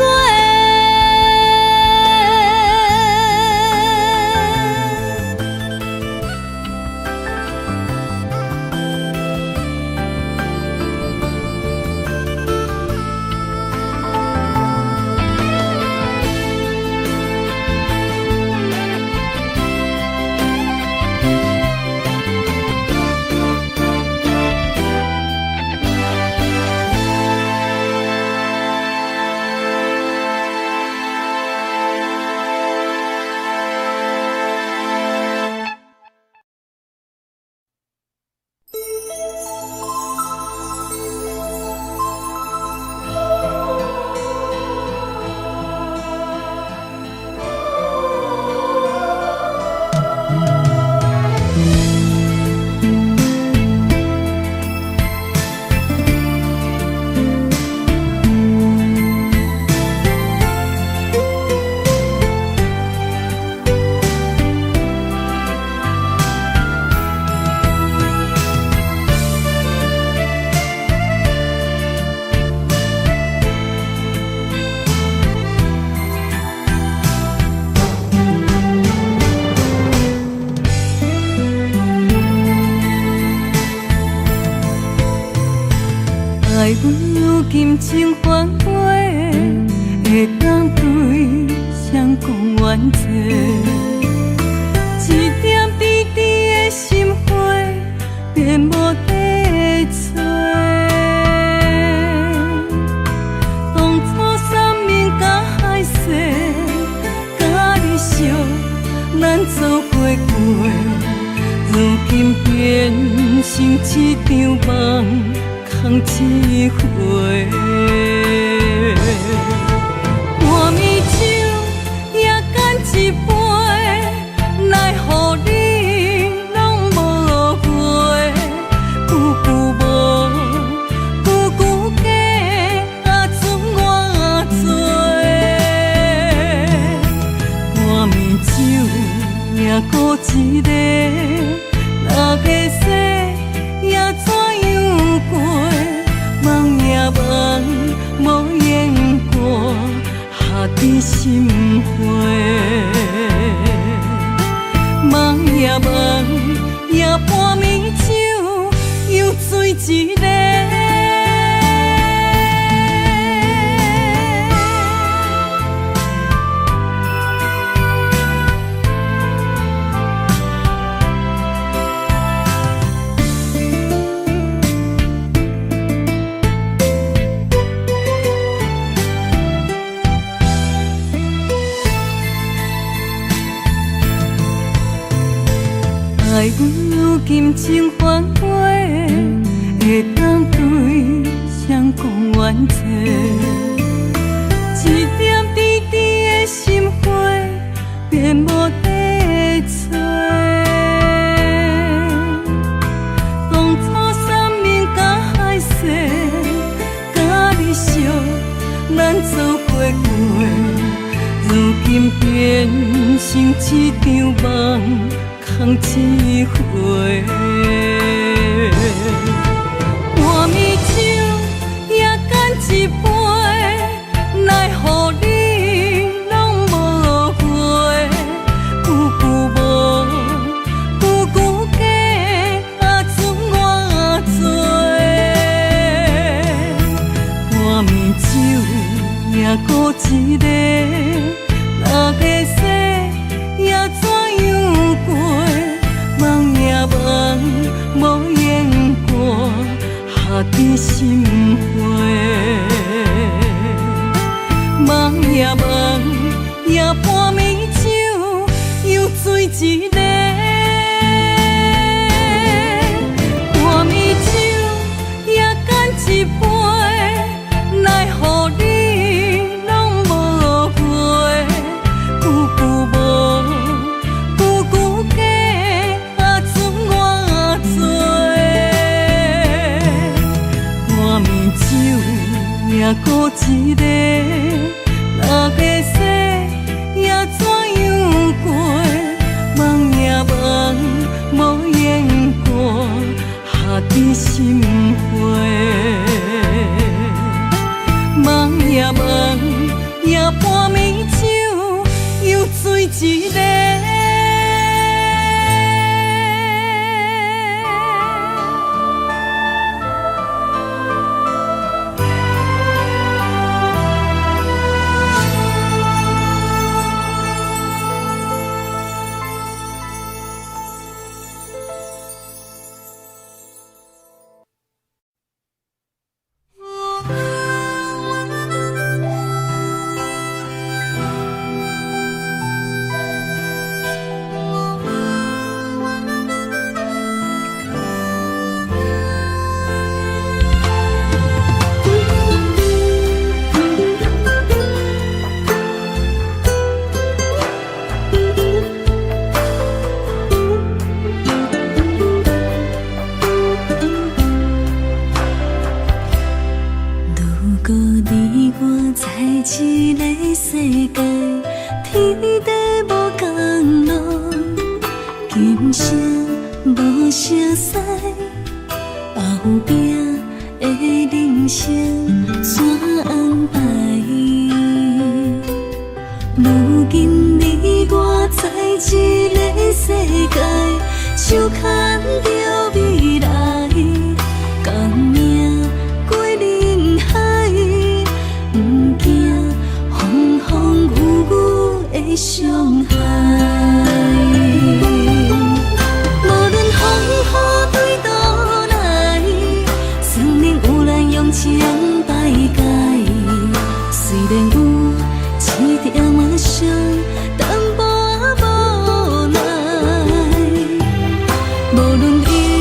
Speaker 3: 愛如今情反悔，會當對誰講怨嗟？一點甜甜的心花，便無得找。當初山盟佮海誓，佮你相，咱做伙過，如今變成一場夢。空一回，半暝酒也干一杯，来予你攏無回，句句無，句句假，啊准偌濟。半暝酒也孤一个，若会使也怎樣過？夢也夢，無言過，下滴心花。夢也夢，也半暝酒，又醉一个。愛如今情反悔，會當對誰講怨嗟？一點甜甜的心花，便無得找。當初山盟佮海誓，佮你相，咱做伙過，如今變成一場夢。空一回，半暝酒也干一杯，来予你攏無回，句句無，句句假，啊准偌濟。半暝酒一个，若會使也怎樣過？夢也夢，無言過，下甜心花。夢也夢，也半暝酒，又醉一個。半暝酒也干一杯，奈何你攏無回，句句無，句句假，啊剩我醉。半暝酒也孤一个，若會使也怎樣過？夢也夢，無言過，下甜心花。夢也夢，也半暝酒，又醉一個。
Speaker 2: 如果你我在一个世界，天地無仝路，今生無相識，後壁的人生怎安排？如今你我在一个世界，手牽著未來，仝命過人海，毋驚風風雨雨的傷害。無論風雨對倒來，生命有難用情排解。雖然有一點仔傷，淡薄仔無奈。無論伊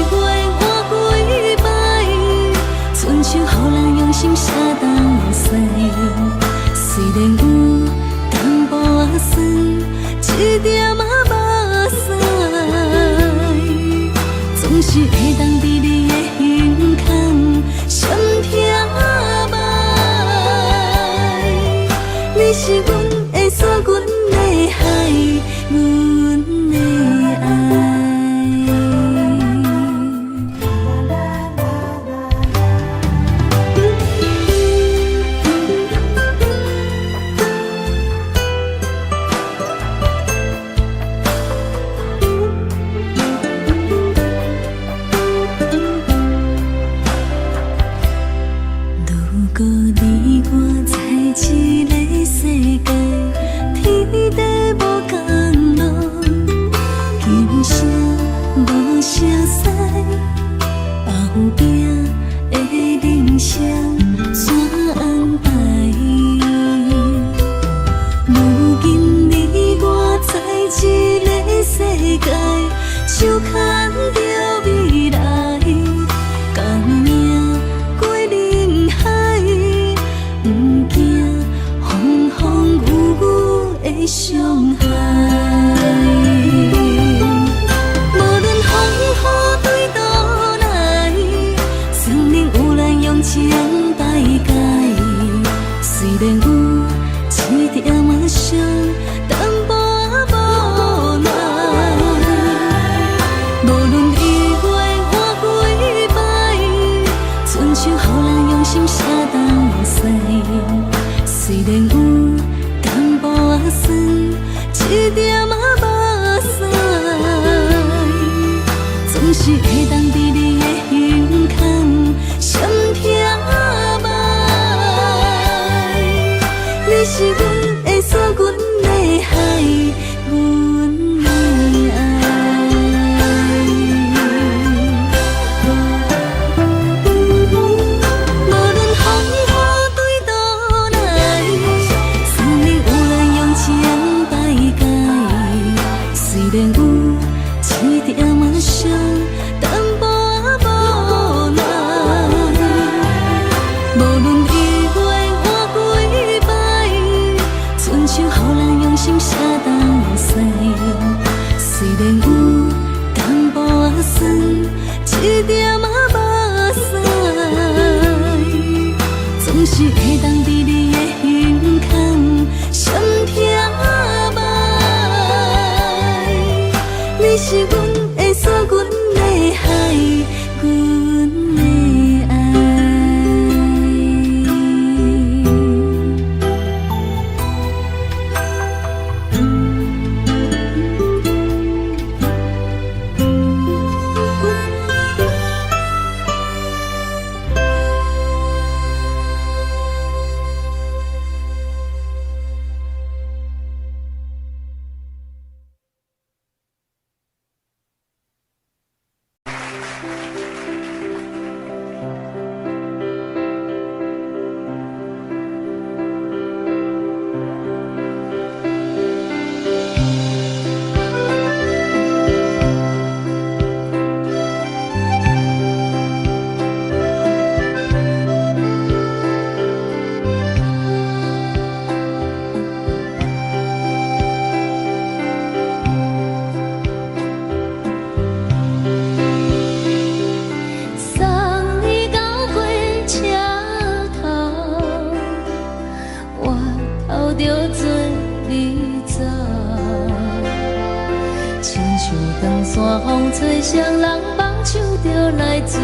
Speaker 1: 山風吹，誰人放手就來自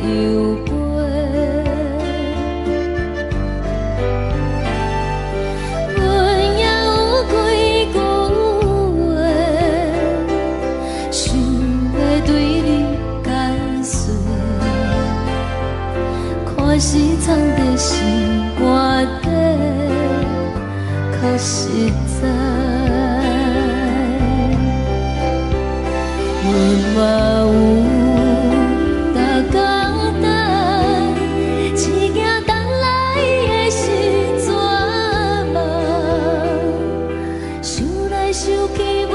Speaker 1: 由飛。阮也有幾句話，想欲對你解說，看是藏佇心肝底，較實在。阮嘛有逐工等，只驚等來的是绝望。想來想去，袂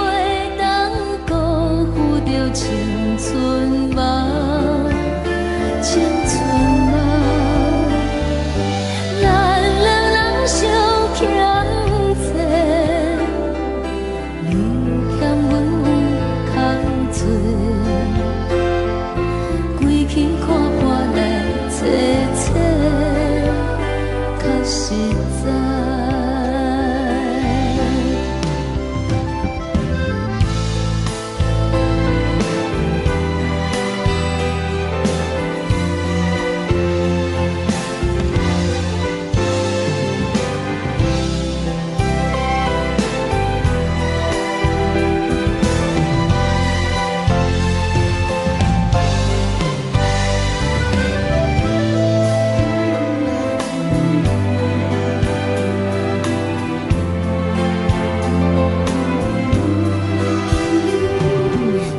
Speaker 1: 當辜負著青春夢，青春夢。咱兩人相欠債，你欠阮有空做，規氣看破來找找，較實在。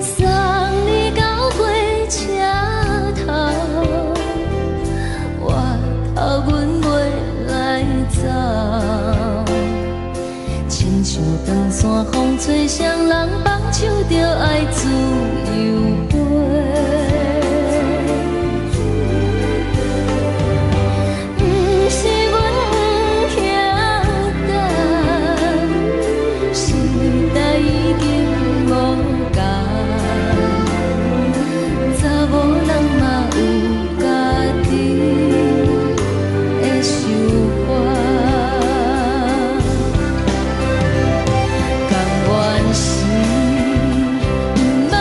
Speaker 1: 送你到火車頭，我頭阮袂來走。親像長山風吹，誰人放手就愛自由飛。毋是阮不曉等，時代已經無仝，查某人嘛有家己的想法。甘願是毋捌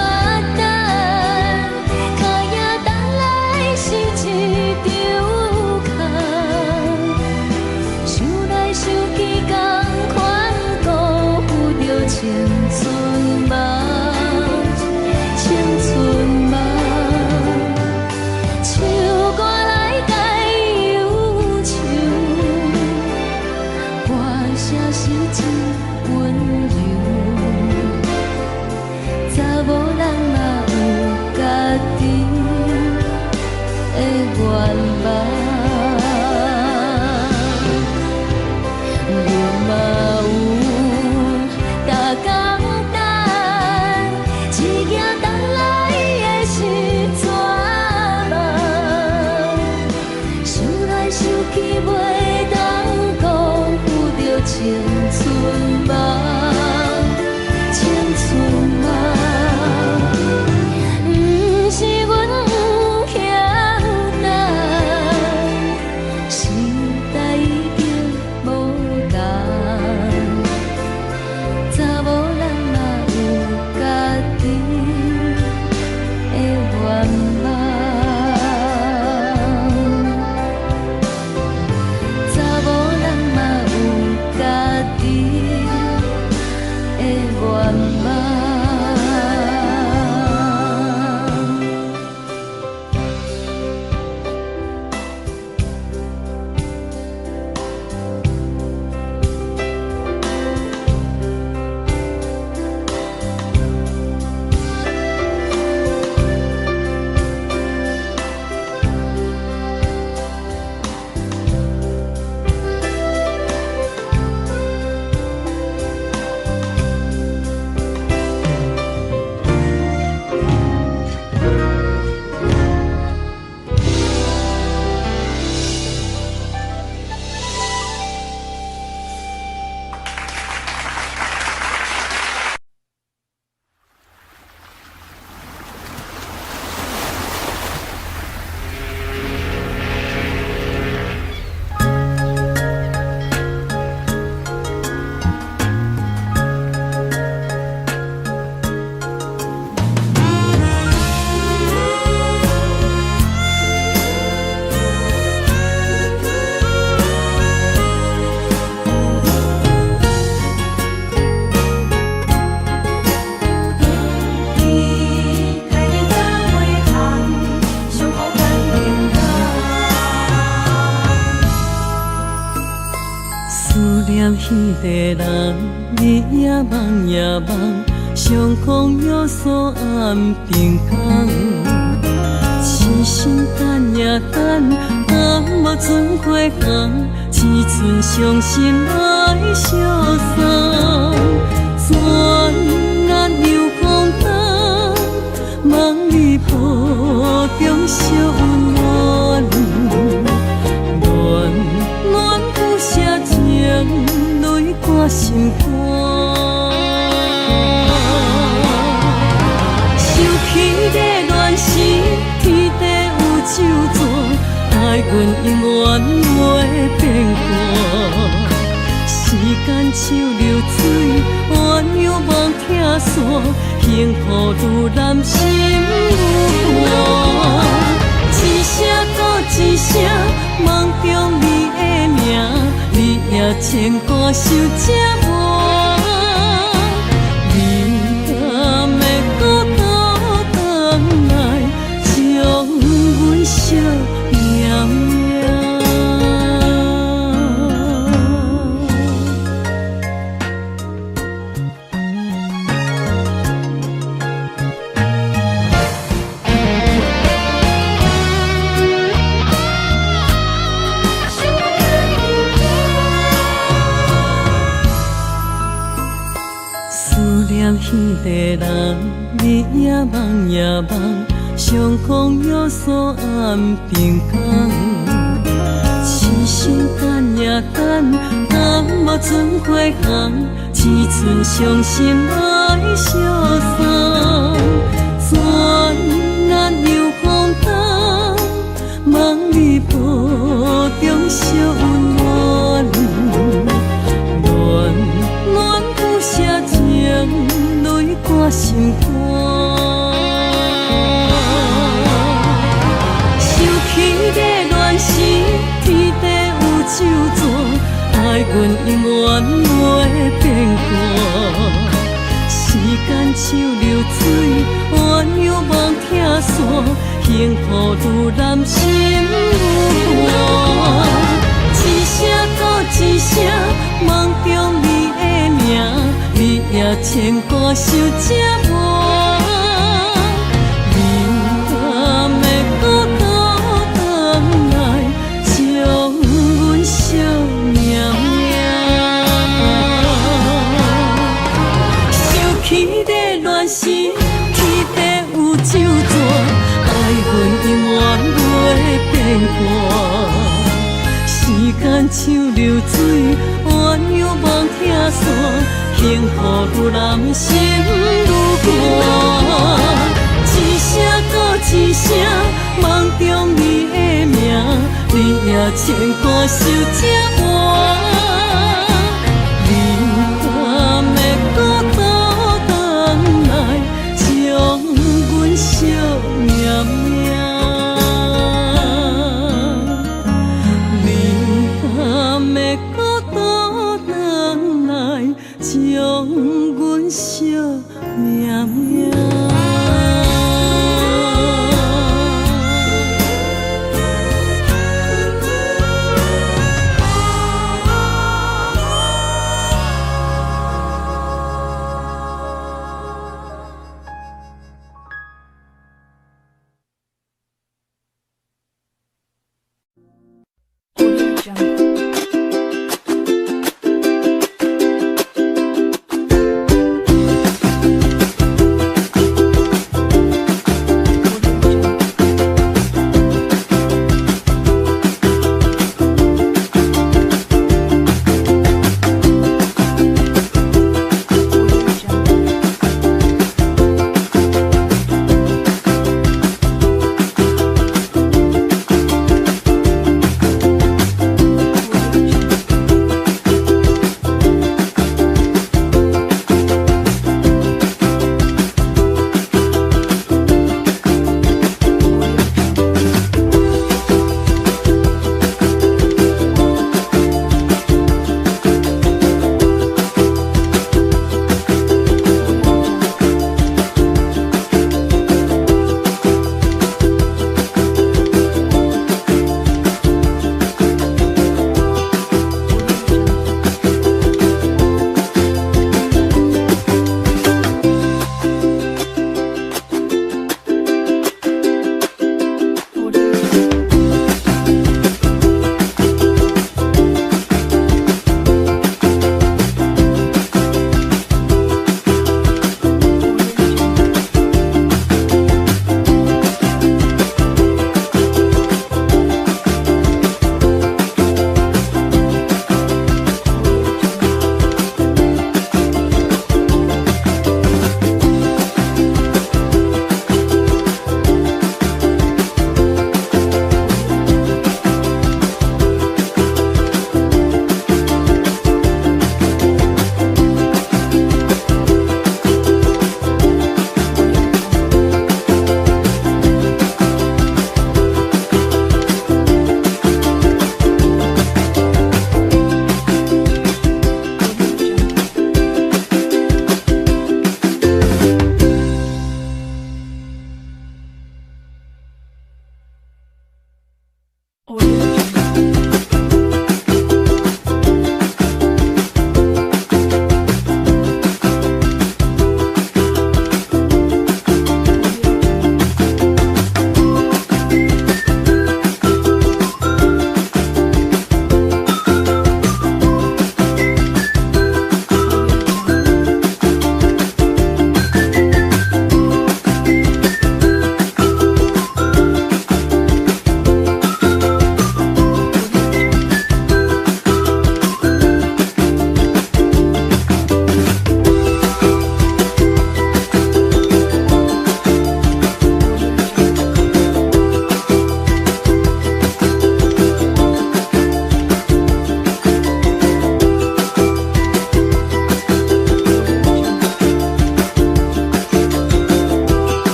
Speaker 3: 念彼个人，你也梦也梦，相逢有所暗平江。痴心等呀等，等无准花红，只剩伤心来相送。转眼又风冬，梦里抱中惜温暖，暖暖不舍情泪挂心肝。想起你恋时，天地有酒泉，爱阮永远袂变卦。时间像流水，鸳鸯梦拆散，幸福愈难心愈寒。一声搁一声，梦中你的名，你也牵挂想这晚。你敢会阁倒转来，将阮惜命命？思念彼个人，你也梦也梦，相逢有所暗平江。痴心等呀等，等无准花红，只剩伤心来相送。转眼又风冬，梦里抱中惜温暖，暖暖不舍情泪挂心肝。想起你恋时，天地有酒泉，爱阮永远袂变卦。时间像流水，鸳鸯梦拆散，幸福愈难心愈寒。一声搁一声，梦中你的名，你也牵挂想这晚。你敢会阁倒转来，将阮惜命命？想起你恋时，天地有酒泉，爱阮永远袂变卦。时间像流水，鸳鸯梦拆散，幸福愈难心愈寒。一声搁一声，梦中你的名，你也牵挂想这晚。你敢会阁倒转来，将阮惜命命？你敢会阁倒转来，将阮惜命命？
Speaker 5: Audio Jungle.